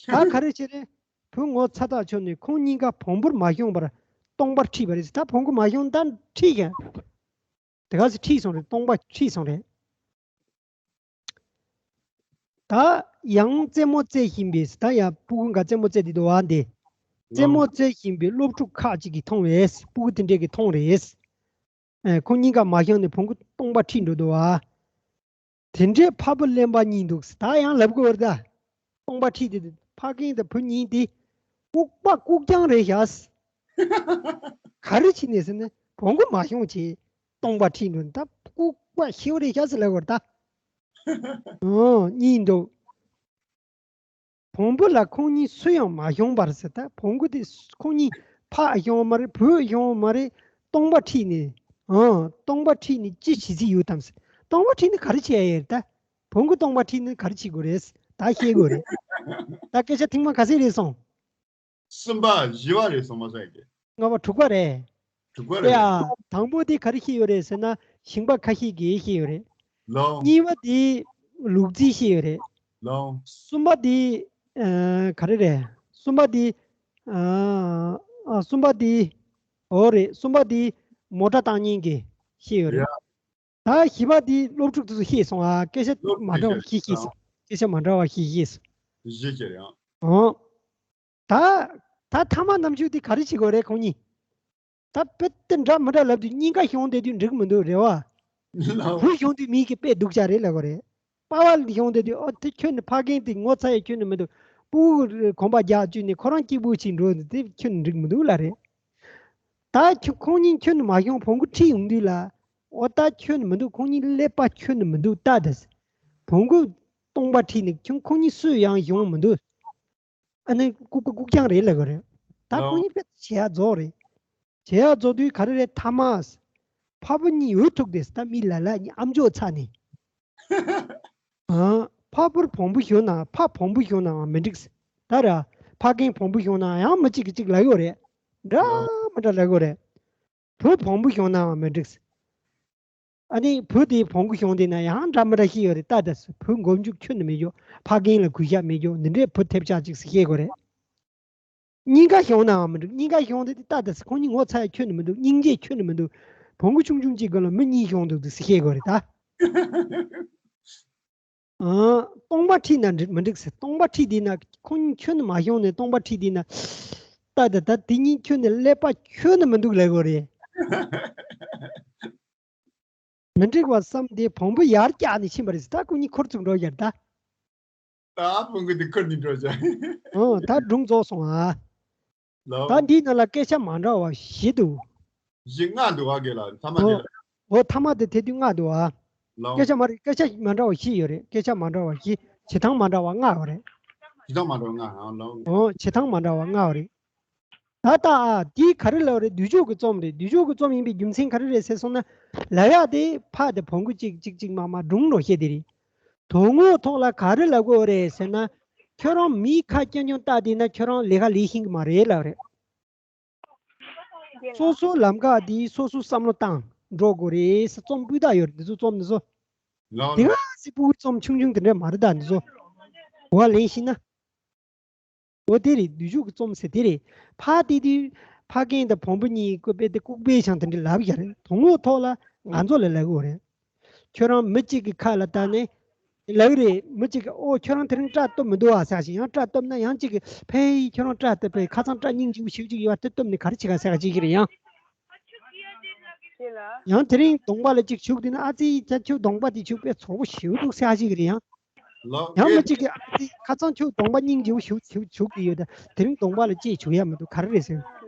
ད་ག་རེ་བྱས་རེད། བུ་ངོ་ཚ་ཐག་ཆོད་ནས་ཁོང་གཉིས་ཀ་བོང་བུར་མ་ཞོན་པར་སྟོང་པར་ཁྲིད་པ་རེད། ད་བོང་གུ་མ་ཞོན་ད་ཁྲིད་ཀྱང་། དེ་ག་ཚོད་ཁྲིད་སོང་རེད། སྟོང་པ་ཁྲིད་སོང་རེད། ད་ཡང་རྩེད་མོ་རྩེ་བཞིན་པའི། ད་ཡང་སྤུ་གུ་འགའ་རྩེད་མོ་རྩེ་བསྡད་འདུག་ཨ། འདི་རྩེད་མོ་རྩེ་བཞིན་པའི་སློབ་ཕྲུག་ཁག་ཅིག་གིས་མཐོང་བས། སྤུ་གུ་དེ་འདྲས་ཀྱིས་མཐོང་རེད། ཨེ། ཁོང་གཉིས་ཀ་མ་ཞོན་ནས་བོང་གུ་སྟོང་པ་ཁྲིད་འགྲོ་འདུག་ཨ། དེ་འདྲའི་ཕ་བུ་གླེན་པ་གཉིས་འདུག། ད་ཡང་ལབ་དགོས་རེད་ད། སྟོང་པ་ཁྲིད་དེ། ཕ་རྒན་དང་བུ་གཉིས་དེ་ལྐུགས་པ་ལྐུགས་རྐྱང་རེད་ཤག། ག་རེ་བྱས་ནས་ཟེར་ན། བོང་གུ་མ་ཞོན་བྱས་སྟོང་པ་ཁྲིད་འགྲོ། ད་ལྐུགས་པ་ཤེའུ་རེད་ཤག་ཟེར་ལབ་དགོས་རེད་ད། ཨོ། གཉིས་འདུག། བོང་བུ་ལ་ཁོང་གཉིས་སུ་ཡང་མ་ཞོན་པར་ཟེར། ད་བོང་གུ་དེ་ཁོང་གཉིས་ཕ་ཞོན་མ་རེད། བུ་ཞོན་མ་རེད། སྟོང་པ་ཁྲིད་ནས། ཨང་། སྟོང་པ་ཁྲིད་ནས་ཅི་བྱེད་རྩིས་ཡོད་དམ་ཟེར། སྟོང་པ་ཁྲིད་ནས་ག་རེ་བྱེད་ཡ་ཡོད་རེད་ད། བོང་གུ་སྟོང་པ་ཁྲིད་ནས་ག་རེ་བྱེད་དགོས་རེད། ད་ཤེས་དགོས་རེད། ད་སྐད་ཆ་ཐེངས་མ་ག་ཚོད་རེད་སོང་། གསུམ་པ། བཞི་པ་རེད་སོང་མ་སོང་ཡ་གི། ལྔ་པ། དྲུག་པ་རེད། དྲུག་པ་རེད། ཡ། དང་པོ་དེ་ག་རེ་བཤད་ཡོད་རེད་ཟེར་ན། ཞིང་པ་ཁ་ཤས་ཀྱིས་བཤད་ཡོད་རེད། ལའོ། གཉིས་པ་དེ་ལུག་རྫི་བཤད་ཡོད་རེད། ལའོ། གསུམ་པ་དེ་ཨ་ག་རེ་རེད། གསུམ་པ་དེ་ཨ་ཨ་གསུམ་པ་དེ་འོ་རེད། གསུམ་པ་དེ་མོ་ཊ་བཏང་མཁན་གྱིས་བཤད་ཡོད་རེད། ཡ། ད་བཞི་པ་དེ་སློབ་ཕྲུག་དེ་ཚོ་བཤད་སོང་ཨ། སྐད་ཆ་སློབ་མ་འདྲ་བ་ཕྲུག་བཤད་བཤད་སོང་། སྐད་ཆ་མ་འདྲ་བ་བཤད་བཤད་སོང་། བཤད་ཀྱི་རེད་ཨང་། ཨོ། ད་ད་ཐ་མག་རྣམ་དཔྱོད་དེ་ག་རེ་བྱེད་དགོས་རེད་ཁོང་གཉིས། ད་དཔེ་དེ་འདྲ་མི་འདྲ་ལབ་དུས་སྙིང་ག་གཞོང་བསྡད་དུས་འགྲིག་མི་འདུག་རེད་བ། ལའོ། བུ་གཞོང་དུས་མི་གིས་དཔེ་སྡུག་ཅག་རེད་ལབ་དགོས་རེད། པ་ཕ་གཞོང་བསྡད་དུས་ཨོ་དེ་ཁྱོད་ནི་ཕ་རྒན་དེ་ངོ་ཚ་ཡས་ཁྱོད་ནི་མི་འདུག་སྤུ་གུ་གོམ་པ་རྒྱག་བཅུག་ནས་ཁོ་རང་སྐྱིད་པོ་ཅིག་འགྲོ་འདུག་དེ་ཁྱོད་ནི་འགྲིག་མི་འདུག་ལབ་རེད། ད་ཁྱོད་ཁོང་གཉིས་ཁྱོད་ནི་མ་གཞོང་བོང་གུ་ཁྲིད་ཡོང་དུས་ལ། ཨོ་ད་ཁྱོད་ནི་མི་འདུག་ཁོང་གཉིས་ཀླད་པ་ཁྱོད་ནི་མི་འདུག་ད་དེ། བོང་གུ་སྟོང་པ་ཁྲིད་ནས་ཁྱོད་ཁོང་གཉིས་སུ་ཡང་གཞོང་མི་འདུག་ཨ་ནི་ལྐུགས་པ་ལྐུགས་རྐྱང་རེད་ལབ་དགོས་རེད། ད་ལའོ། ཁོང་གཉིས་དཔེ་བྱེད་ཡག་རྫོགས་རེད། བྱེད་ཡག་རྫོགས་དུས་ག་རེ་རེད་ཐ་མག་ཕ་བུ་གཉིས་འུ་ཐུག་དེ་ད་མི་ལ་ལ་གཉིས་ཨམ་ཅོག་ཚ་ནས། ཨ། ཕ་བུར་བོང་བུ་ཞོན་ན་ཕ་བོང་བུ་ཞོན་ནའང་མི་འགྲིག་ད་ར། ཕ་རྒན་བོང་བུ་ཞོན་ན་ཡང་མི་གཅིག་གིས་གཅིག་ལབ་ཡོད་རེད། འདྲ་མི་འདྲ་ལབ་ཡོད་རེད། བུ་བོང་བུ་ཞོན་ནའང་མི་འགྲིག་ཨ་ནི་བུ་དེ་བོང་བུ་ཞོན་དེ་ན་ཡང་འདྲ་མི་འདྲ་ཤི་ཡོད་རེད་ད་ད་སུ་བུ་མགོ་མཇུག་ཁྱོན་ནས་མི་འཇོག་ཕ་རྒན་ལ་གུས་ཞབས་མི་འཇོག་འདི་འདྲའི་བུ་ཐེབས་ཆག་ཅིག་སུ་ཤེས་དགོས་རེད། སྙིང་ག་ཞོན་ནའང་མི་འགྲིག་སྙིང་ག་ཞོན་དེ་ད་ད་སུ་ཁོང་གཉིས་ངོ་ཚ་ཡ་ཁྱོན་ནས་མི་འདུག་སྙིང་རྗེ་ཁྱོན་ནས་མི་འདུག་བོང་གུ་ཆུང་ཆུང་གཅིག་ག་ལ་མི་གཉིས་ཞོན་འདུག་དེ་སུ་ཤེས་དགོས་རེད་ད། ཨང་། སྟོང་པ་ཁྲིད་ན་འགྲིག་མི་འགྲིག་ཟེར། སྟོང་པ་ཁྲིད་དེ་ན་ཁོང་གཉིས་ཁྱོན་ནས་མ་ཤོང་ནས་སྟོང་པ་ཁྲིད་དེ་ན། ད་ད་ད་དེ་གཉིས་ཁྱོན་ནས་ཀླད་པ་ཁྱོན་ནས་མི་འདུག་ལབ་དགོས་རེད། མི་འགྲིག་པ་བསམ་དེ་བོང་བུ་ཡར་བཀྱག་ནས་ཕྱིན་པ་རེད་ཟེར། ད་ཁོང་གཉིས་འཁོར་ཚུགས་འགྲོ་ཡར་ད། ད་བོང་བུ་དེ་འཁོར་ནས་འགྲོ་བྱ། ཨོ་ད་སྒྲུང་རྫོགས་སོང་ཨ། ལོ། ད་འདིའི་ནང་ལ་སྐད་ཆ་མ་འདྲ་བ་བཞི་འདུག་བཞི་ལྔ་འདུག་ཨ་དགེ་ལ་ཐ་མ་དེ་ལ། ཨོ་ཐ་མ་དེ་དེ་དུས་ལྔ་འདུག་ཨ། ལོ། སྐད་ཆ་མ་རེད། སྐད་ཆ་མ་འདྲ་བ་བཞི་ཡོད་རེད། སྐད་ཆ་མ་འདྲ་བ་བཞི། བྱེད་སྟངས་མ་འདྲ་བ་ལྔ་ཡོད་རེད། བྱེད་སྟངས་མ་འདྲ་བ་ལྔ་ཨ་ལོ། ཨོ་བྱེད་སྟངས་མ་འདྲ་བ་ལྔ་ཡོད་རེད། ད་ལྟ་ཨ་འདི་ག་རེ་ལབ་རེད། བསྡུས་ཆོས་ཀྱི་རྩོམ་རེད། བསྡུས་ཆོས་ཀྱི་རྩོམ་ཡིན་པའི་རྒྱུ་མཚན་ག་རེ་རེད་ཟེར་སོང་ན། ལབ་ཡག་དེ་ཕ་དེ་བོང་གུ་གཅིག་གཅིག་གཅིག་མ་མ་སྒྲུང་འགྲོ་བཤད་དེ་རེད། དོན་དངོས་ཐོག་ལ་ག་རེ་ལབ་དགོས་རེད་ཟེར་ན། ཁྱོད་རང་མིའི་ཁ་རྐྱང་རྐྱང་བལྟས་བསྡད་ན་ཁྱོད་རང་ལས་ཀ་ལས་ཤེས་ཀྱི་མ་རེད་ལབ་རེད། སོ་སོའི་ལམ་ཁ་དེ་སོ་སོས་བསམ་བློ་བཏང་འགྲོ་དགོས་རེད་ཟེར། རྩོམ་སྤུས་དག་ཡོད་རེད། འདི་ཚོ་རྩོམ་འདི་ཚོ། ལའོ་དེ་ལའོ། ག་སི་སྤུ་གུའི་རྩོམ་ཆུང་ཆུང་དེ་འདྲ་མ་རེད་ད་འདི་ཚོ། གོ་བ་ལེན་ཤེས་ན། འོ་དེ་རེད། བསྡུས་ཆོས་ཀྱི་རྩོམ་ཟེར་དེ་རེད། ཕ་དེ་དུས་ཕ་རྒན་དང་བོང་བུ་གཉིས་ལྐུགས་པའི་དེ་ལྐུགས་པའི་ཆང་དེ་འདྲ་ལབ་ཡ་རེད། དོན་དངོས་ཐོག་ལ་ང་ཚོ་ལ་ལབ་དགོས་རེད། ཁྱོད་རང་མི་གཅིག་གི་ཁ་ལ་བལྟས་ནས་ལབ་རེད། མི་གཅིག་གིས་ཨོ་ཁྱོད་རང་དེ་རིང་སྐྲ་གཏུབ་མི་འདུག་ཨ་ཟེར་ཞིག་ཡང་སྐྲ་གཏུབ་ན་ཡང་གཅིག་གིས་ཕེ་ཁྱོད་རང་སྐྲ་གཏུབ་པས་ཁ་སང་སྐྲ་སྙིང་རྗེ་པོ་ཞེ་པོ་ཅིག་ཡོད་པ་དེ་གཏུབ་ནས་ག་རེ་བྱེད་ག་ཟེར་ག་ཅིག་ཞིག་རེད་ཡང་། ཡང་དེ་རིང་གདོང་པ་ལ་གཅིག་བྱུག་དེ་ན་ཨ་ཙི་ཁྱོད་གདོང་པ་དེ་བྱུག་པས་ཚོགས་པོ་ཞེ་པོ་འདུག་ཟེར་ག་ཅིག་རེད་ཡང་། ལོ། ཡང་མི་གཅིག་གིས་ཨ་ཙི་ཁ་སང་ཁྱོད་གདོང་པ་སྙིང་རྗེ་པོ་ཞིག་བྱུག་བྱུག་གི་ཡོད་ད། དེ་རིང་གདོང་པ་ལ་ཅིག་བྱུག་ཡ་མི་འདུག་ག་རེ་རེད་ཟེར།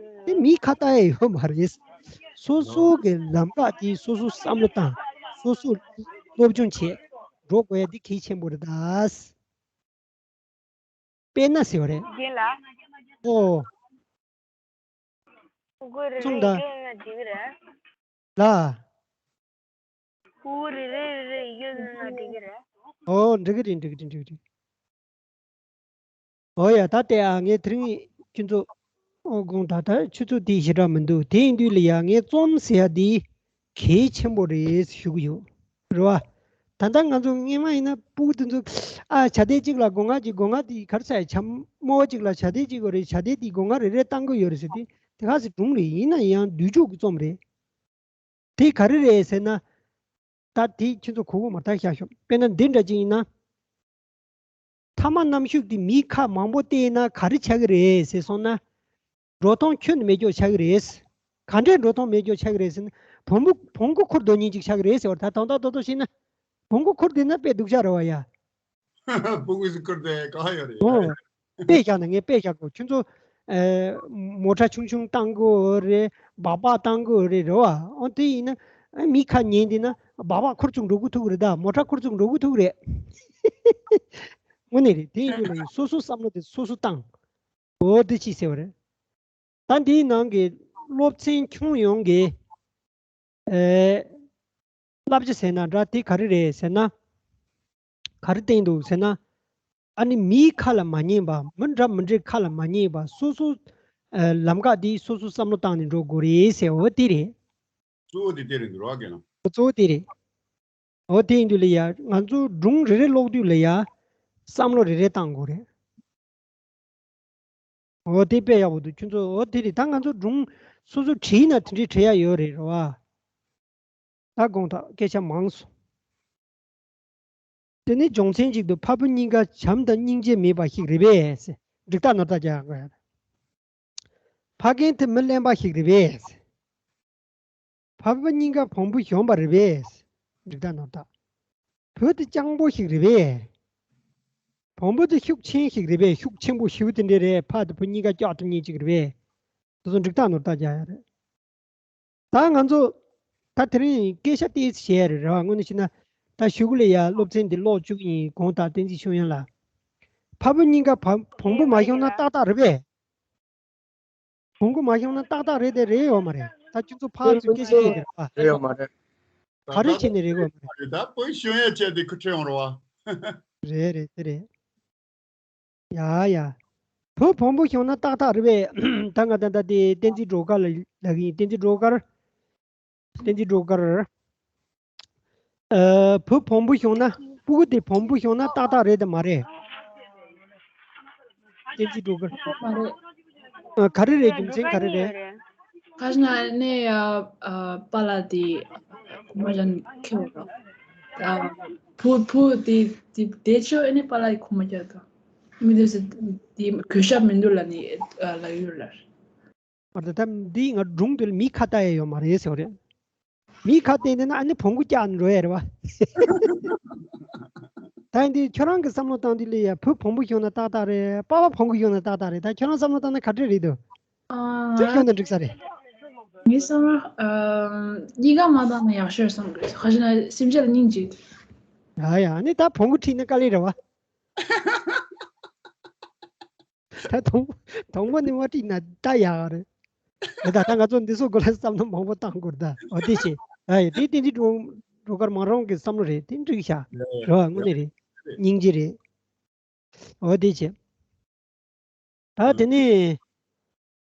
དེ་མིའི་ཁ་ལྟ་ཡ་ཡོད་མ་རེད། སོ་སོ་གི་ལམ་ཁ་དེ་སོ་སོ་བསམ་བློ་བཏང་། སོ་སོ་སློབ་སྦྱོང་བྱས་འགྲོ་དགོས་ཡ་དེ་གལ་ཆེན་པོ་རེད་ད། དཔེར་ན་ཟེར་བ་རེད། རྒན་ལགས། ཨོ། ཕྲུ་གུ་རེ་རེ་གསུངས་དང་། གཡོན་ན་འགྲིག་གི་རེད། ལ། ཕྲུ་གུ་རེ་རེ་རེ་རེ་གཡོན་ན་འགྲིག་གི་རེད། ཨོ་འགྲིག་གི་རེད། འགྲིག་གི་རེད། འགྲིག་གི་རེད། ཨོ་ཡ་ད་ལྟ་ཨ་ངས་དེ་རིང་ཁྱོད་ཚོ་ཨོ་དགོངས་དག་ད་ཆུ་ཚོད་དེ་ཞེ་དྲག་མི་འདུག་དེ་ཡིན་དུས་ལ་ཡ་ངས་རྩོམ་ཟེར་ཡ་དེ་གལ་ཆེན་པོ་རེད་ཞུ་གི་ཡོད། རེད་བ། ད་ལྟ་ང་ཚོ་སྔོན་མ་ཡིན་ན་སྤུ་གུ་དེ་ཚོ་ཨ་བྱ་དེ་གཅིག་ལ་སྒོ་ང་གཅིག་སྒོ་ང་དེ་ག་རེ་ཟེར་ཡ་བྱ་རྨོ་བ་གཅིག་ལ་བྱ་དེ་གཅིག་ཡོད་རེད། བྱ་དེ་དེ་སྒོ་ང་རེ་རེ་བཏང་གི་ཡོད་རེད་ཟེར་དུས་དེ་ག་ཟེ་སྒྲུང་རེད། ཡིན་ན་ཡང་བསྡུས་ཆོས་ཀྱི་རྩོམ་རེད། དེ་ག་རེ་རེད་ཟེར་ན། ད་དེ་ཁྱེད་ཚོ་གོ་གི་མ་རེད་ཤག་ཤོག་དཔེར་ན་འདི་འདྲ་ཅིག་ཡིན་ན། ཐ་མག་རྣམ་ཤེས་དེ་མིའི་ཁ་མང་པོ་བལྟས་ན་ག་རེ་ཆགས་ཀྱི་རེད་ཟེར་སོང་ན། འགྲོ་སྟངས་ཁྱོན་ནས་མེད་རྒྱུ་ཆགས་ཀྱི་རེད། ག་འདྲའི་འགྲོ་སྟངས་མེད་རྒྱུ་ཆགས་ཀྱི་རེད་ཟེར་ན། བོང་བུ་བོང་གུ་འཁུར་སྡོད་མཁན་ཅིག་ཆགས་ཀྱི་རེད་ཟེར་བ་ད་དོན་དག་རྡོག་རྡོག་བཤད་ན། བོང་གུ་འཁུར་བསྡད་ན་དཔེ་སྡུག་ཅག་རེད་བ་ཡ། སྤུ་གུ་ཟིག་བསྐུར་ཏེ་ག་ཡོད་རེད། ཨོ། དཔེ་བཞག་ན་ངས་དཔེ་བཞག་གོ་ཁྱོད་ཚོ། ཨེ། མོ་ཊ་ཆུང་ཆུང་བཏང་གི་ཡོད་རེད། སྦག་སྦག་བཏང་གི་ཡོད་རེད་རེད་བ། ཨོ་དེ་ཡིན་ན། ཨེ་མི་ཁ་ཉན་དེ་ན་སྦག་སྦག་འཁུར་བཅུག་འགྲོ་གི་ཐུག་རེད་ད། མོ་ཊ་འཁུར་བཅུག་འགྲོ་གི་ཐུག་རེད། དངོས་གནས་རེད། དེ་ཡིན་དུས་ལ་ཡིན་སོ་སོ་བསམ་བློ་དེ་སོ་སོ་བཏང་། ཨོ་དེ་ཅི་ཟེར་བ་རེད། ད་འདིའི་ནང་གི་སློབ་ཚན་ཁྱོན་ཡོངས་ཀྱི། ཨེ། བསླབ་བྱ་ཟེར་ན་འདྲ་དེ་ག་རེ་རེད་ཟེར་ན། ག་རེ་བསྟན་འདུག་ཟེར་ན། ཨ་ནི་མིའི་ཁ་ལ་མ་ཉན་པ། མི་འདྲ་མི་འདྲའི་ཁ་ལ་མ་ཉན་པ། སོ་སོ་ ཨ་ལམ་ཁ་འདི་སོ་སོ་བསམ་བློ་བཏང་ནས་འགྲོ་དགོས་རེད་ཟེར། འོ་དེ་རེད། གཙོ་བོ་དེ་དེ་རེད་འདུག་ར་རྒན་ལགས། གཙོ་བོ་དེ་རེད། འོ་དེ་ཡིན་དུས་ལ་ཡ་ང་ཚོ་སྒྲུང་རེ་རེ་ཀློག་དུས་ལ་ཡ་བསམ་བློ་རེ་རེ་བཏང་དགོས་རེད། འོ་དེ་དཔེ་ཡག་པོ་འདུག་ཁྱོད་ཚོ། འོ་དེ་རེད། ད་ང་ཚོ་སྒྲུང་སོ་སོ་བྲིས་ན་དེ་འདྲའི་བྲིས་ཡ་ཡོད་རེད། རེད་བ། ད་དགོངས་དག་སྐད་ཆ་མང་སོང་། དེ་ནི་སྦྱོང་ཚན་གཅིག་ཏུ་ཕ་བུ་གཉིས་ཀ་བྱམས་དང་སྙིང་རྗེ་མེད་པ་ཞིག་རེད་པས། འགྲིག་རྟགས་ནོར་རྟགས་རྒྱག་དགོས་ཡ་རེད། ཕ་རྒན་དེ་མི་གླེན་པ་ཞིག་རེད་པས། ཕ་བུ་གཉིས་ཀ་བོང་བུ་གཞོན་པ་རེད་པས། འགྲིག་རྟགས་ནོར་རྟགས། བུ་དེ་སྤྱང་པོ་ཞིག་རེད་པས། བོང་བུ་དེ་ཤུགས་ཆེན་ཞིག་རེད་པས། ཤུགས་ཆེན་པོ་ཞེ་པོ་དེ་འདྲས་རེད། ཕ་དང་བུ་གཉིས་ཀ་སྐྱོབ་ཐུབ་མཁན་ཅིག་རེད་པས། དེ་ཚོ་འགྲིག་རྟགས་ནོར་རྟགས་རྒྱག་ཡ་རེད། ད་ང་ཚོ་ད་དེ་རིང་སྐད་ཆ་ཏོག་ཙམ་བཤད་ཡ་རེད། རེད་བ། དངོས་གནས་བཤད་ན་ད་གཞུག་གུ་ལ་ཡ་སློབ་ཚན་འདི་ཀློག་བཅུག་ཡིན། དགོངས་དག་བསྟན་འཛིན་ཆོས་དབྱངས་ལགས། ཕ་བུ་གཉིས་ཀ་བ་བོང་བུ་མ་ཤོང་ན་ཏག་ཏག་རེད་པས། བོང་བུ་མ་ཤོང་ན་ཏག་ཏག་རེད་དེ་རེད་ཡོད་མ་རེད། ད་ཁྱོད་ཚོ་ཕར་ཚུར་སྐད་ཆ་བཤད་དེ་རེད་པ། རེད་ཡོད་མ་རེད། ག་རེ་བྱས་ནས་རེད་ཡོད་མ་རེད། ད་བུ་ཤོང་ཡ་བྱས་ཏེ་ཁུ་ཁྲེ་ཡོང་རེད་བ། རེད་རེད། དེ་རེད། ཡ་ཡ། བུ་བོང་བུ་ཤོང་ན་ཏག་ཏག་རེད་པས། ད་ང་ད་ད་དེ་བསྟན་འཛིན་སྒྲོལ་དཀར་ལ་ལབ་ཀྱི་ཡིན། བསྟན་འཛིན་སྒྲོལ་དཀར། བསྟན་འཛིན་སྒྲོལ་དཀར། ཨ། བུ་བོང་བུ་ཤོང་ན། སྤུ་གུ་དེ་བོང་བུ་ཤོང་ན་ཏག་ཏག་རེད་དམ་མ་རེད། བསྟན་འཛིན་སྒྲོལ་དཀར། མ་རེད། ཨ། ག་རེ་རེད། རྒྱུ་མཚན་ག་རེ་རེད། ཁ་ཤས་ནས་ཨ་ཨ་པཱ་ལགས་དེ་གོང་མ་ཅག་ཁེལ་བ་རེད། ཨ། བུ་བུ་དེ་དེ་དེ་ཆོ་ཨ་ནི་པཱ་ལགས་ཀྱི་གོང་མ་ཅག་དང་མི་དེ་ཚོ་དེ་གུས་ཞབས་མི་འདུག་ལབ་ནས་ཨ་ལབ་ཡོད་ལ། བར་དུ་ད་འདི་ང་སྒྲུང་དེ་ལ་མིའི་ཁ་བལྟ་ཡ་ཡོད་མ་རེད་ཟེར་བ་རེད། མིའི་ཁ་བལྟས་ནས་ན་ཨ་ནི་བོང་གུ་བཀྱག་ནས་འགྲོ་ཡ་རེད་བ། ད་འདི་ཁྱོད་རང་གི་བསམ་བློ་བཏང་དུས་ལ་ཡ་བུ་བོང་བུ་ཤོང་ན་ཏག་ཏག་རེད། པཱ་ཕ་བོང་གུ་ཤོང་ན་ཏག་ཏག་རེད། ད་ཁྱོད་རང་བསམ་བློ་བཏང་ན་ག་འདྲ་རེད་འདུག་ཨ། སུ་ཤོང་ན་འགྲིག་ས་རེད། ངའི་བསམ་བློ་ཨ་གཉིས་ཀ་མ་བཏང་ན་ཡག་ཤོས་བསམ་གི། ཁ་ཤས་ན་སེམས་ཅན་ལ་སྙིང་རྗེ། ཡ་ཡ། ཨ་ནི་ད་བོང་གུ་ཁྲིད་ན་དཀའ་ལས་རེད་བ། ད་དང་དང་པོ་ནས་མ་ཁྲིད་ན་ད་ཡག་རེད། ད་ད་ང་ཚོ་འདི་ཚོ་སྐོར་ལ་བསམ་བློ་མང་པོ་བཏང་དགོས་རེད་ད། འོ་དེ་བྱས། ཨ་ཡ། དེ་བསྟན་འཛིན་སྒྲོལ་དཀར་མ་རང་གི་བསམ་བློ་རེད། དེ་འགྲིག་ཤག་རེད་བ། དངོས་གནས་རེད། སྙིང་རྗེ་རེད། འོ་དེ་བྱས། ད་དེ་ནས་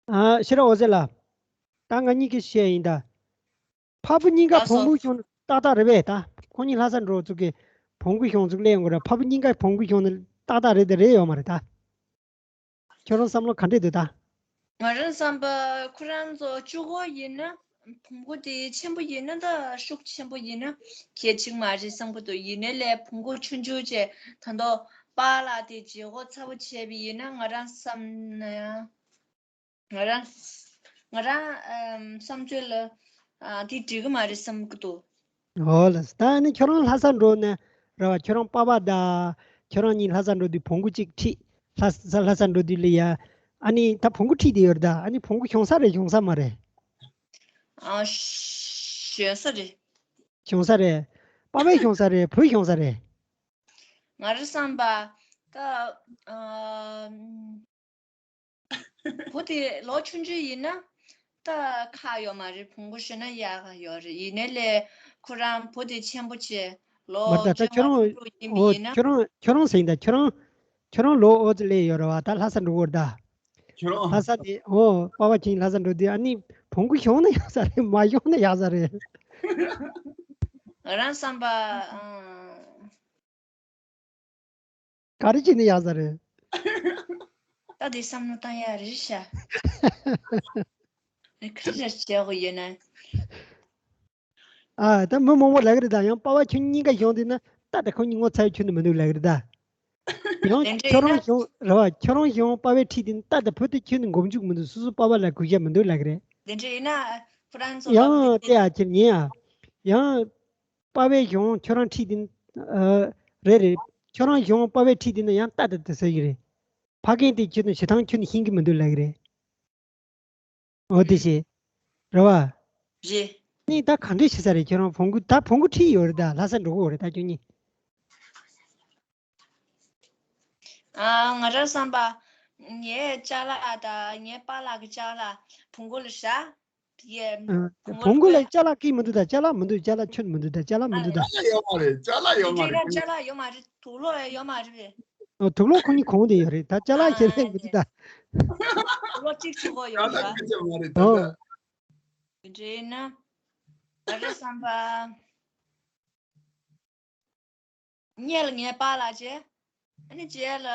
ཨ་ཤེས་རབ་འོད་ཟེར་ལགས། ད་ང་གཉིས་ཀྱིས་བཤད་ཡིན་ད། ཕ་བུ་གཉིས་ཀ་ལགས་སོ། བོང་གུ་ཤོང་ན་ཏག་ཏག་རེད་པས། ད་ཁོ་གཉིས་ལྷ་ས་འགྲོ་ཚུགས་ཀྱི་བོང་གུ་ཤོང་ཚུགས་ལས་ཡོང་གི་རེད། ཕ་བུ་གཉིས་ཀ་བོང་གུ་ཤོང་ན་ཏག་ཏག་རེད་དེ་རེད་ཡོད་མ་རེད་ད། ཁྱོད་རང་བསམ་བློ་ག་འདྲས་འདུག་ད། ང་རང་བསམ་པ་ཁོ་རང་ཚོ་གཅིག་པོ་ཡིན་ན། བོང་གུ་དེ་ཆེན་པོ་ཡིན་ན་ད་ཤུགས་ཆེན་པོ་ཡིན་ན་གལ་ཆེ་མ་རེད་བསམ་གི་འདུག་ཡིན་ནའི་ལས་བོང་གུ་ཆུང་ཆུང་བྱས་ད་དུང་པཱ་ལགས་དེ་བརྗེ་པོ་ཚ་པོ་བྱས་པ་ཡིན་ན་ང་རང་བསམ་ན་ཡང་། ང་རང་ང་རང་ཨམ་བསམ་ཚུལ་ལ་ཨ་དེ་འགྲིག་གི་མ་རེད་བསམ་གི་འདུག་འོ་ལགས། ད་ནི་ཁྱོད་རང་ལྷ་ས་འགྲོ་ནས་རེད་བ། ཁྱོད་རང་པཱ་ཕ་དང་ཁྱོད་རང་གཉིས་ལྷ་ས་འགྲོ་དུས་བོང་གུ་གཅིག་ཁྲིད། ལྷ་ས་ལྷ་ས་འགྲོ་དུས་ལ་ཡ། ཨ་ནི་ད་བོང་གུ་ཁྲིད་དེ་ཡོད་རེད་ད། ཨ་ནི་བོང་གུ་ཤོང་ས་རེད་ཤོང་ས་མ་རེད། ཨ་ཤོང་ས་རེད། ཤོང་ས་རེད། པཱ་ཕས་ཤོང་ས་རེད། བུས་ཤོང་ས་རེད། ང་རང་བསམ་པ་ད་ཨ། བུ་དེ་ལོ་ཆུང་ཆུང་ཡིན་ན་ད་ཁག་ཡོད་མ་རེད། བོང་གུ་ཤོང་ན་ཡག་ཡོད་རེད། ཡིན་ནའི་ལས་ཁོ་རང་བུ་དེ་ཆེན་པོ་བྱས་ལོ་མ་རེད་ད། ད་བཅོ་ཁྱོད་ལྔ་རང་བཅུ་དྲུག་ཡིན་པ་ཨོ་ཡིན་ན། ཁྱོད་རང་ཁྱོད་རང་ཟེར་ཡིན་ད། ཁྱོད་རང་ཁྱོད་རང་ལོ་ཨོ་ཙི་ལས་ཡོད་རེད་བ། ད་ལྷ་ས་འགྲོ་གི་རེད་ད། ཁྱོད་རང་ལྷ་ས་དེ་ཨོ་པཱ་ཕ་ཁྱེད་ལྷ་ས་འགྲོ་དུས་ཨ་ནི་བོང་གུ་ཤོང་ན་ཡག་ས་རེད། མ་ཤོང་ན་ཡག་ས་རེད། ང་རང་བསམ་པ་ཨང་། ག་རེ་བྱས་ནས་ཡག་ས་རེད། ད་དེ་བསམ་བློ་བཏང་ཡག་རེད་ཤག་ཨེ་ཁ་ཤས་བྱེད་དགོས་ཡོད་ན། ཨ་ད་མི་མང་པོ་ལབ་ཀྱི་རེད་ད། ཡང་པཱ་ཕ་ཁྱོད་གཉིས་ཀ་ཤོང་དུས་ན་ད་ད་ཁོ་གཉིས་ངོ་ཚ་བའི་ཁྱོན་ནས་མི་འདུག་ལབ་ཀྱི་རེད་ད། ཡང་དེ་འདྲ་ཁྱོད་ཡིན་ན། རང་ཤོང་རེད་བ། ཁྱོད་རང་ཤོང་པཱ་ཕས་ཁྲིད་དུས་ན་ད་ད་བུ་དེ་ཁྱོན་ནས་མགོ་མཇུག་མི་འདུག་སོ་སོ་པཱ་ཕ་ལ་གུས་ཞབས་མི་འདུག་ལབ་ཀྱི་རེད། དེ་འདྲ་ཡིན་ན་ཁོ་རང་ཚོ་ཡང་པཱ་ཕ་དེ་ཨ་ཁྱེད་ཉན་ཡ། ཡང་པཱ་ཕས་ཤོང་ཁྱོད་རང་ཁྲིད་དུས་ན། ཨ། རེད་རེད། ཁྱོད་རང་ཤོང་པཱ་ཕས་ཁྲིད་དུས་ན་ཡང་ད་ད་ད་ཟེར་གྱི་རེད། ཕ་རྒན་དེ་ཁྱོད་ནི་བྱེད་སྟངས་ཁྱོད་ནི་ཤེས་ཀྱི་མི་འདུག་ལབ་ཀྱི་རེད། འོ་དེ་བྱས། རེད་བ། རེད། ནི་ད་ག་འདྲས་བྱེད་ས་རེད། ཁྱོད་རང་བོང་གུ་ད་བོང་གུ་ཁྲིད་ཡོད་རེད་ད། ལྷ་ས་འགྲོ་གི་ཡོད་རེད་ད་ཁྱོད་གཉིས། ཨ་ང་རང་བསམ་པ། ངའི་ཅ་ལག་དང་ངའི་པཱ་ལགས་ཀྱི་ཅ་ལག་བོང་གུ་ལ་བཞག་ཡེ། ཨ། བོང་གུ་ལ་ཅ་ལག་སྐྱིད་མི་འདུག་ད། ཅ་ལག་མི་འདུག་ཅ་ལག་ཁྱོན་མི་འདུག་ད། ཅ་ལག་མི་འདུག་ད། ཅ་ལག་ཡོད་མ་རེད། ཅ་ལག་ཡོད་མ་རེད། ཅ་ལག་ཡོད་མ་རེད། དུག་ལོག་ཡོད་མ་རེད་པས། ཨ། དུག་ལོག་ཁོ་གཉིས་གོན་བསྡད་ཡོད་རེད་ད། ཅ་ལག་ཁྱེད་རང་མི་འདུག་ད། ལོ་གཅིག་ཆུ་གོ་ཡོད་རེད་པ། ད་ལྟ་སྐད་ཆ་མ་རེད་ད་ལྟ། ཨོ། དེ་འདྲ་ཡིན་ན། ད་རེས་བསམ་པ། སྔོན་ལ་ངའི་པཱ་ལགས་བྱས། ཨ་ནི་རྗེས་ལ་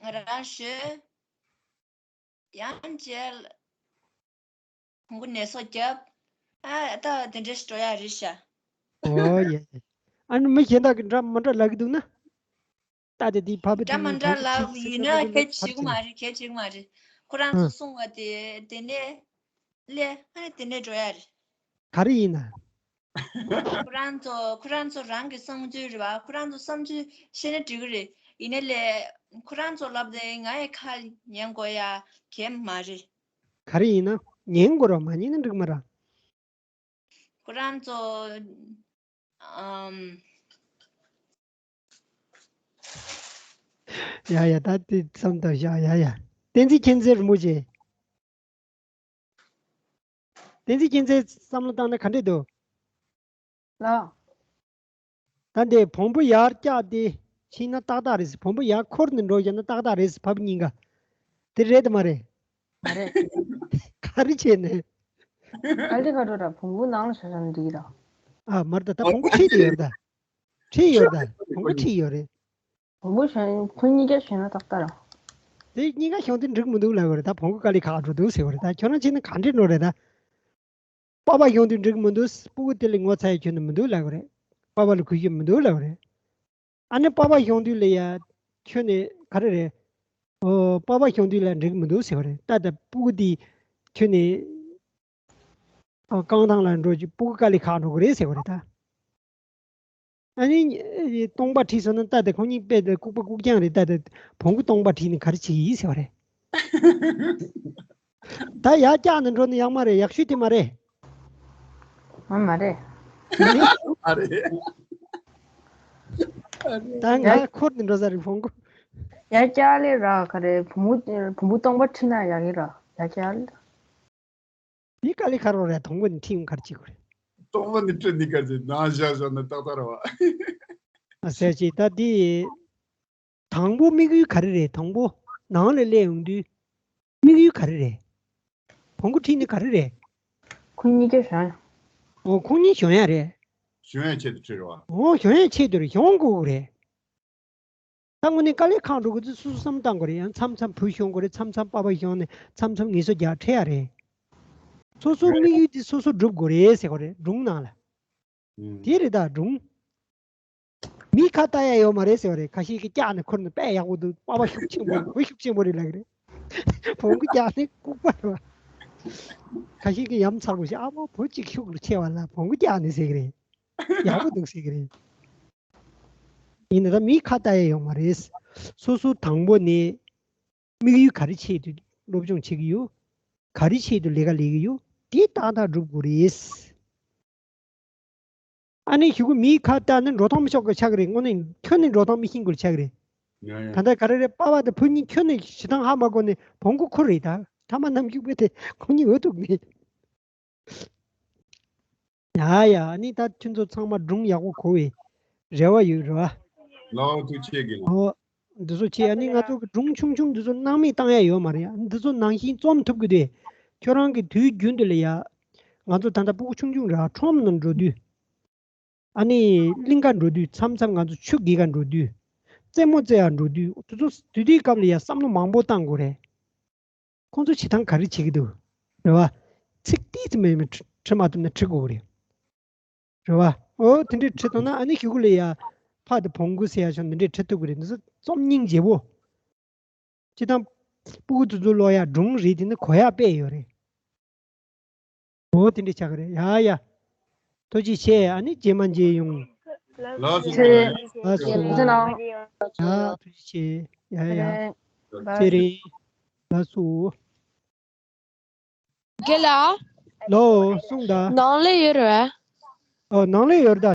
ང་རང་བྱས། ཡང་རྗེས་ལ་ཁོང་ནད་གསོ་བརྒྱབ། ཨ་ད་དེ་འདྲ་ཞིག་འགྲོ་ཡ་རེད་ཤག་ཨོ་ཡེ་ཡེ། ཨ་ནི་མི་གཞན་དག་གི་འདྲ་མི་འདྲ་ལབ་ཀྱི་འདུག་ན། ད་དེ་དེའི་ཕ་བུ་འདྲ་དེ་མི་འདྲ་ལབ་ཡིན་ན་གལ་ཆེ་གི་མ་རེད། གལ་ཆེ་གི་མ་རེད། ཁོ་རང་ཚོ་གསུང་བ་དེ་དེ་ནས་སླེབས། ཨ་ནི་དེ་ནས་འགྲོ་ཡ་རེད། ག་རེ་ཡིན་ན། ཁོ་རང་ཚོ་ཁོ་རང་ཚོ་རང་གི་བསམ་ཚུལ་རེད་བ། ཁོ་རང་ཚོ་བསམ་ཚུལ་བཤད་ན་འགྲིག་གི་རེད། ཡིན་ནའི་ལས་ཁོ་རང་ཚོ་ལབ་དེ་ང་ཡི་ཁ་ཉན་དགོས་ཡ་གལ་མ་རེད། ག་རེ་ཡིན་ན། ཉན་དགོས་ར་མ་ཉན་ན་འགྲིག་མ་ར། ཁོ་རང་ཚོ་ཨམ། ཡ་ཡ་ད་དེ་བསམ་ད་བཞག་ཡ་ཡ། བསྟན་འཛིན་མཁྱེན་བརྩེ་རིན་པོ་ཆེ། བསྟན་འཛིན་མཁྱེན་བརྩེ་བསམ་བློ་བཏང་ན་ག་འདྲས་འདུག་ལགས། ད་འདི་བོང་བུ་ཡར་བཀྱགས་ཏེ་ཕྱིན་ན་ཏག་ཏག་རེད་ཟེར། བོང་བུ་ཡར་འཁོར་ནས་འགྲོ་བཞག་ན་ཏག་ཏག་རེད་ཟེར། ཕ་བུ་གཉིས་ཀ། དེ་རེད་དམ་མ་རེད། མ་རེད། ག་རེ་བྱས་ནས། ག་ལེ་ག་འགྲོ་ར། བོང་བུ་ནང་ལ་བཞག་བཞག་ན་འགྲིག་ར། ཨ་མར་ད་ད་བོང་བུ་ཁྲིད་དེ་ཡོད་ད། ཁྲིད་ཡོད་ད། བོང་བུ་ཁྲིད་ཡོད་རེད། བོང་བུ་གཞན་ཁོ་གཉིས་ཀ་བཞག་ན་ཏག་ཏག་ར། དེ་གཉིས་ཀ་བཞག་དུས་འགྲིག་མི་འདུག་ལབ་དགོས་རེད། ད་བོང་བུ་དཀའ་ལས་ཁག་འགྲོ་འདུག་ཟེར་དགོས་རེད། ད་ཁྱོད་རང་བྱས་ན་ག་འདྲས་འགྲོ་རེད་ད། པ་ཕ་གཞོན་དུས་འགྲིག་མི་འདུག་སྤུ་གུ་དེ་ལ་ངོ་ཚ་ཡ་ཁྱོན་ནས་མི་འདུག་ལབ་དགོས་རེད། པ་ཕ་ལ་གུས་ཞབས་མི་འདུག་ལབ་དགོས་རེད། ཨ་ནི་པ་ཕ་གཞོན་དུས་ལ་ཡ་ཁྱོན་ནས་ག་རེ་རེད། ཨོ་པ་ཕ་གཞོན་དུས་ལ་འགྲིག་མི་འདུག་ཟེར་བ་རེད། ད་ལྟ་སྤུ་གུ་དེ་ཁྱོན་ནས་ཨོ་རྐང་ཐང་ལ་འགྲོ་རྒྱུ་སྤུ་གུ་དཀའ་ལས་ཁག་འགྲོ་གི་རེད་ཟེར་བ་རེད་ད། ཨ་ནི་སྟོང་པ་ཁྲིད་སོང་ན་ད་ལྟ་ཁོང་གཉིས་དཔེ་ལ་ལྐུགས་པ་ལྐུགས་རྐྱང་རེད། ད་ལྟ་བོང་གུ་སྟོང་པ་ཁྲིད་ནས་ག་རེ་བྱེད་ཀྱི་ཡིན་ཟེར་བ་རེད། ད་ཡར་བཀྱགས་ནས་འགྲོ་ནི་ཡག་མ་རེད། ཡག་ཤོས་དེ་མ་རེད། ཨ་མ་རེད། མ་རེད། ད་ང་འཁོར་ནས་འགྲོ་ས་རེད་བོང་གུ། ཡར་བཀྱགས་ལེ་ར་ག་རེ། བོང་བུ་བོང་བུ་སྟོང་པ་ཁྲིད་ན་ཡག་གི་ར། ཡར་བཀྱགས་ལེ། འདི་དཀའ་ལས་ཁག་རོ་རེད། དང་པོ་ནས་ཁྲིད་ཡོང་ག་རེ་བྱེད་དགོས་རེད། སྟོང་པ་ནས་ཁྲིད་ནི་ག་རེ་བྱེད། ནང་བཞག་བཞག་ན་ཏག་ཏག་རེད་བ། ཨ་ཟེར་ཅིག་ད་འདི། དང་པོ་དམིགས་ཡུལ་ག་རེ་རེད། དང་པོ་ནང་ལ་སླེབས་ཡོང་དུས་དམིགས་ཡུལ་ག་རེ་རེད། བོང་གུ་ཁྲིད་ནི་ག་རེ་རེད། ཁོ་གཉིས་ཀ་བཞོན་ཡ། འོ་ཁོ་གཉིས་བཞོན་ཡ་རེད། བཞོན་ཡ་ཆེད་དུ་ཁྲིད་རེད་བ། འོ་བཞོན་ཡ་ཆེད་དུ་རེད། བཞོན་དགོས་རེད། ད་དངོས་གནས་དཀའ་ལས་ཁག་འགྲོ་གི་དུས་སོ་སོ་བསམ་བཏང་དགོས་རེད། ཡང་མཚམས་མཚམས་བུ་བཞོན་དགོས་རེད། མཚམས་མཚམས་པ་ཕ་བཞོན་ནས་མཚམས་མཚམས་ངལ་གསོ་རྒྱག་འཕྲད་ཡ་རེད། སོ་སོའི་དམིགས་ཡུལ་དེ་སོ་སོ་སྒྲུབ་དགོས་རེད་ཟེར་བ་རེད། སྒྲུང་ནང་ལ། ཨུམ། དེ་རེད་ད་སྒྲུང་། མིའི་ཁ་ལྟ་ཡ་ཡོད་མ་རེད་ཟེར་བ་རེད། ཁ་ཤས་ཀྱིས་བཀྱགས་ནས་ཁུར་ནས་དཔེ་ཡག་པོ་འདུག་པ་ཕ་ཤུགས་ཆེན་པོ་བུ་ཤུགས་ཆེན་པོ་རེད་ལབ་ཀྱི་རེད། བོང་གུ་བཀྱགས་ནས་ལྐུགས་པ་རེད་བ། ཁ་ཤས་ཀྱིས་ཡ་མཚར་པོ་ཞིག་ཨ་མ་བུ་གཅིག་ཤུགས་ཆེ་བ་ལ་བོང་གུ་བཀྱགས་ནས་ཟེར་གྱི་རེད། ཡག་པོ་འདུག་ཟེར་གྱི་རེད། ཡིན་ན་ད་མིའི་ཁ་ལྟ་ཡ་ཡོད་མ་རེད། སོ་སོ་དང་པོ་ནས་དམིགས་ཡུལ་ག་རེ་ཆེད་དུ་སློབ་སྦྱོང་བྱེད་ཀྱི་ཡོད། ག་རེ་ཆེད་དུ་ལས་ཀ་ལས་ཀྱི་ཡོད། དེ་ཏག་ཏག་སྒྲུབ་དགོས་རེད། ཨ་ནི་གཞུག་གུ་མིའི་ཁ་ལྟ་ན་འགྲོ་སྟངས་མི་ཆོག་གི་ཆགས་ཀྱི་རེད། དངོས་གནས་ཁྱོན་ནས་འགྲོ་སྟངས་མི་ཤེས་དགོས་ཆགས་ཀྱི་རེད། ཡ་ཡ། ད་ལྟ་ག་རེ་རེད། པ་ཕ་དང་བུ་གཉིས་ཁྱོན་ནས་བྱེད་སྟངས་ཧ་མ་གོ་ནས་བོང་གུ་ཁུར་རེད་ད། ཐ་མ་ནམ་རྒྱུན་དཔེ་དེ་ཁོ་གཉིས་འོ་ཐུག་ནས། ཡ་ཡ། ཨ་ནི་ད་ཁྱོད་ཚོ་ཚང་མ་སྒྲུང་ཡག་པོ་གོ་བའི་རེ་བ་ཡོད་རེད་བ། ལའོ་ཐུགས་རྗེ་ཆེ་གི། ཨོ། འདི་ཚོ་ཆེ། ཨ་ནི་ང་ཚོ་གི་སྒྲུང་ཆུང་ཆུང་འདི་ཚོ་སྣང་མེད་བཏང་ཡ་ཡོད་མ་རེད། ཨ་ནི་འདི་ཚོ་ནང་བཞིན་རྩོམ་ཐུབ་གི་དེ། ཁྱོད་རང་གི་དུས་རྒྱུན་དུ་ལ་ཡ། ང་ཚོ་ད་ལྟ་སྤུ་གུ་ཆུང་ཆུང་ར་ཁྲོམ་ནང་འགྲོ་དུས། ཨ་ནི་གླིང་ག་འགྲོ་དུས། མཚམས་མཚམས་ང་ཚོ་ཆུ་རྐྱལ་ག་འགྲོ་དུས། རྩེད་མོ་རྩེ་ཡ་འགྲོ་དུས། དུས་ཚོད་དུས་དུས་སྐབས་ལ་ཡ་བསམ་བློ་མང་པོ་བཏང་དགོས་རེད། ཁོང་ཚོ་བྱེད་སྟངས་ག་རེ་བྱེད་ཀྱི་འདུག་རེད་བ། ཚིག་ཏིས་ཙམ་མེད་མེད་ཁྲི་ཁྲི་མ་ཐུབ་ན་ཁྲི་དགོས་རེད། རེད་བ། ཨོ་དེ་འདྲའི་ཁྲི་ཐུབ་ན་ཨ་ནི་གཞུག་གུ་ལ་ཡ། ཕ་དང་བོང་གུ་ཟེར་ཡ་ཆོ་འདི་འདྲའི་ཁྲི་ཐུབ་ཀྱི་རེད། འདི་ཚོ་རྩོམ་སྙིང་རྗེ་བོ། སྤྱི་བཏང་། སྤུ་གུ་དེ་ཚོ་ཀློག་ཡ་སྒྲུང་རེད། དེ་ནི་གོ་ཡ་དཔེ་ཡོད་རེད། འོ་དེ་འདྲ་ཆགས་ཀྱི་རེད། ཡ་ཡ། ཐུགས་རྗེ་ཆེ། ཨ་ནི་རྗེས་མ་མཇལ་ཡོང་། ལགས་སོ། ལགས་སོ། ཡ་ཐུགས་རྗེ་ཆེ། ཡ་ཡ། ཚེ་རིང་། ལགས་སོ། རྒན་ལགས། ལོ། གསུངས་དང་། ནང་ལ་ཡོད་རེད་བས། ཨོ་ནང་ལ་ཡོད་རེད་ད།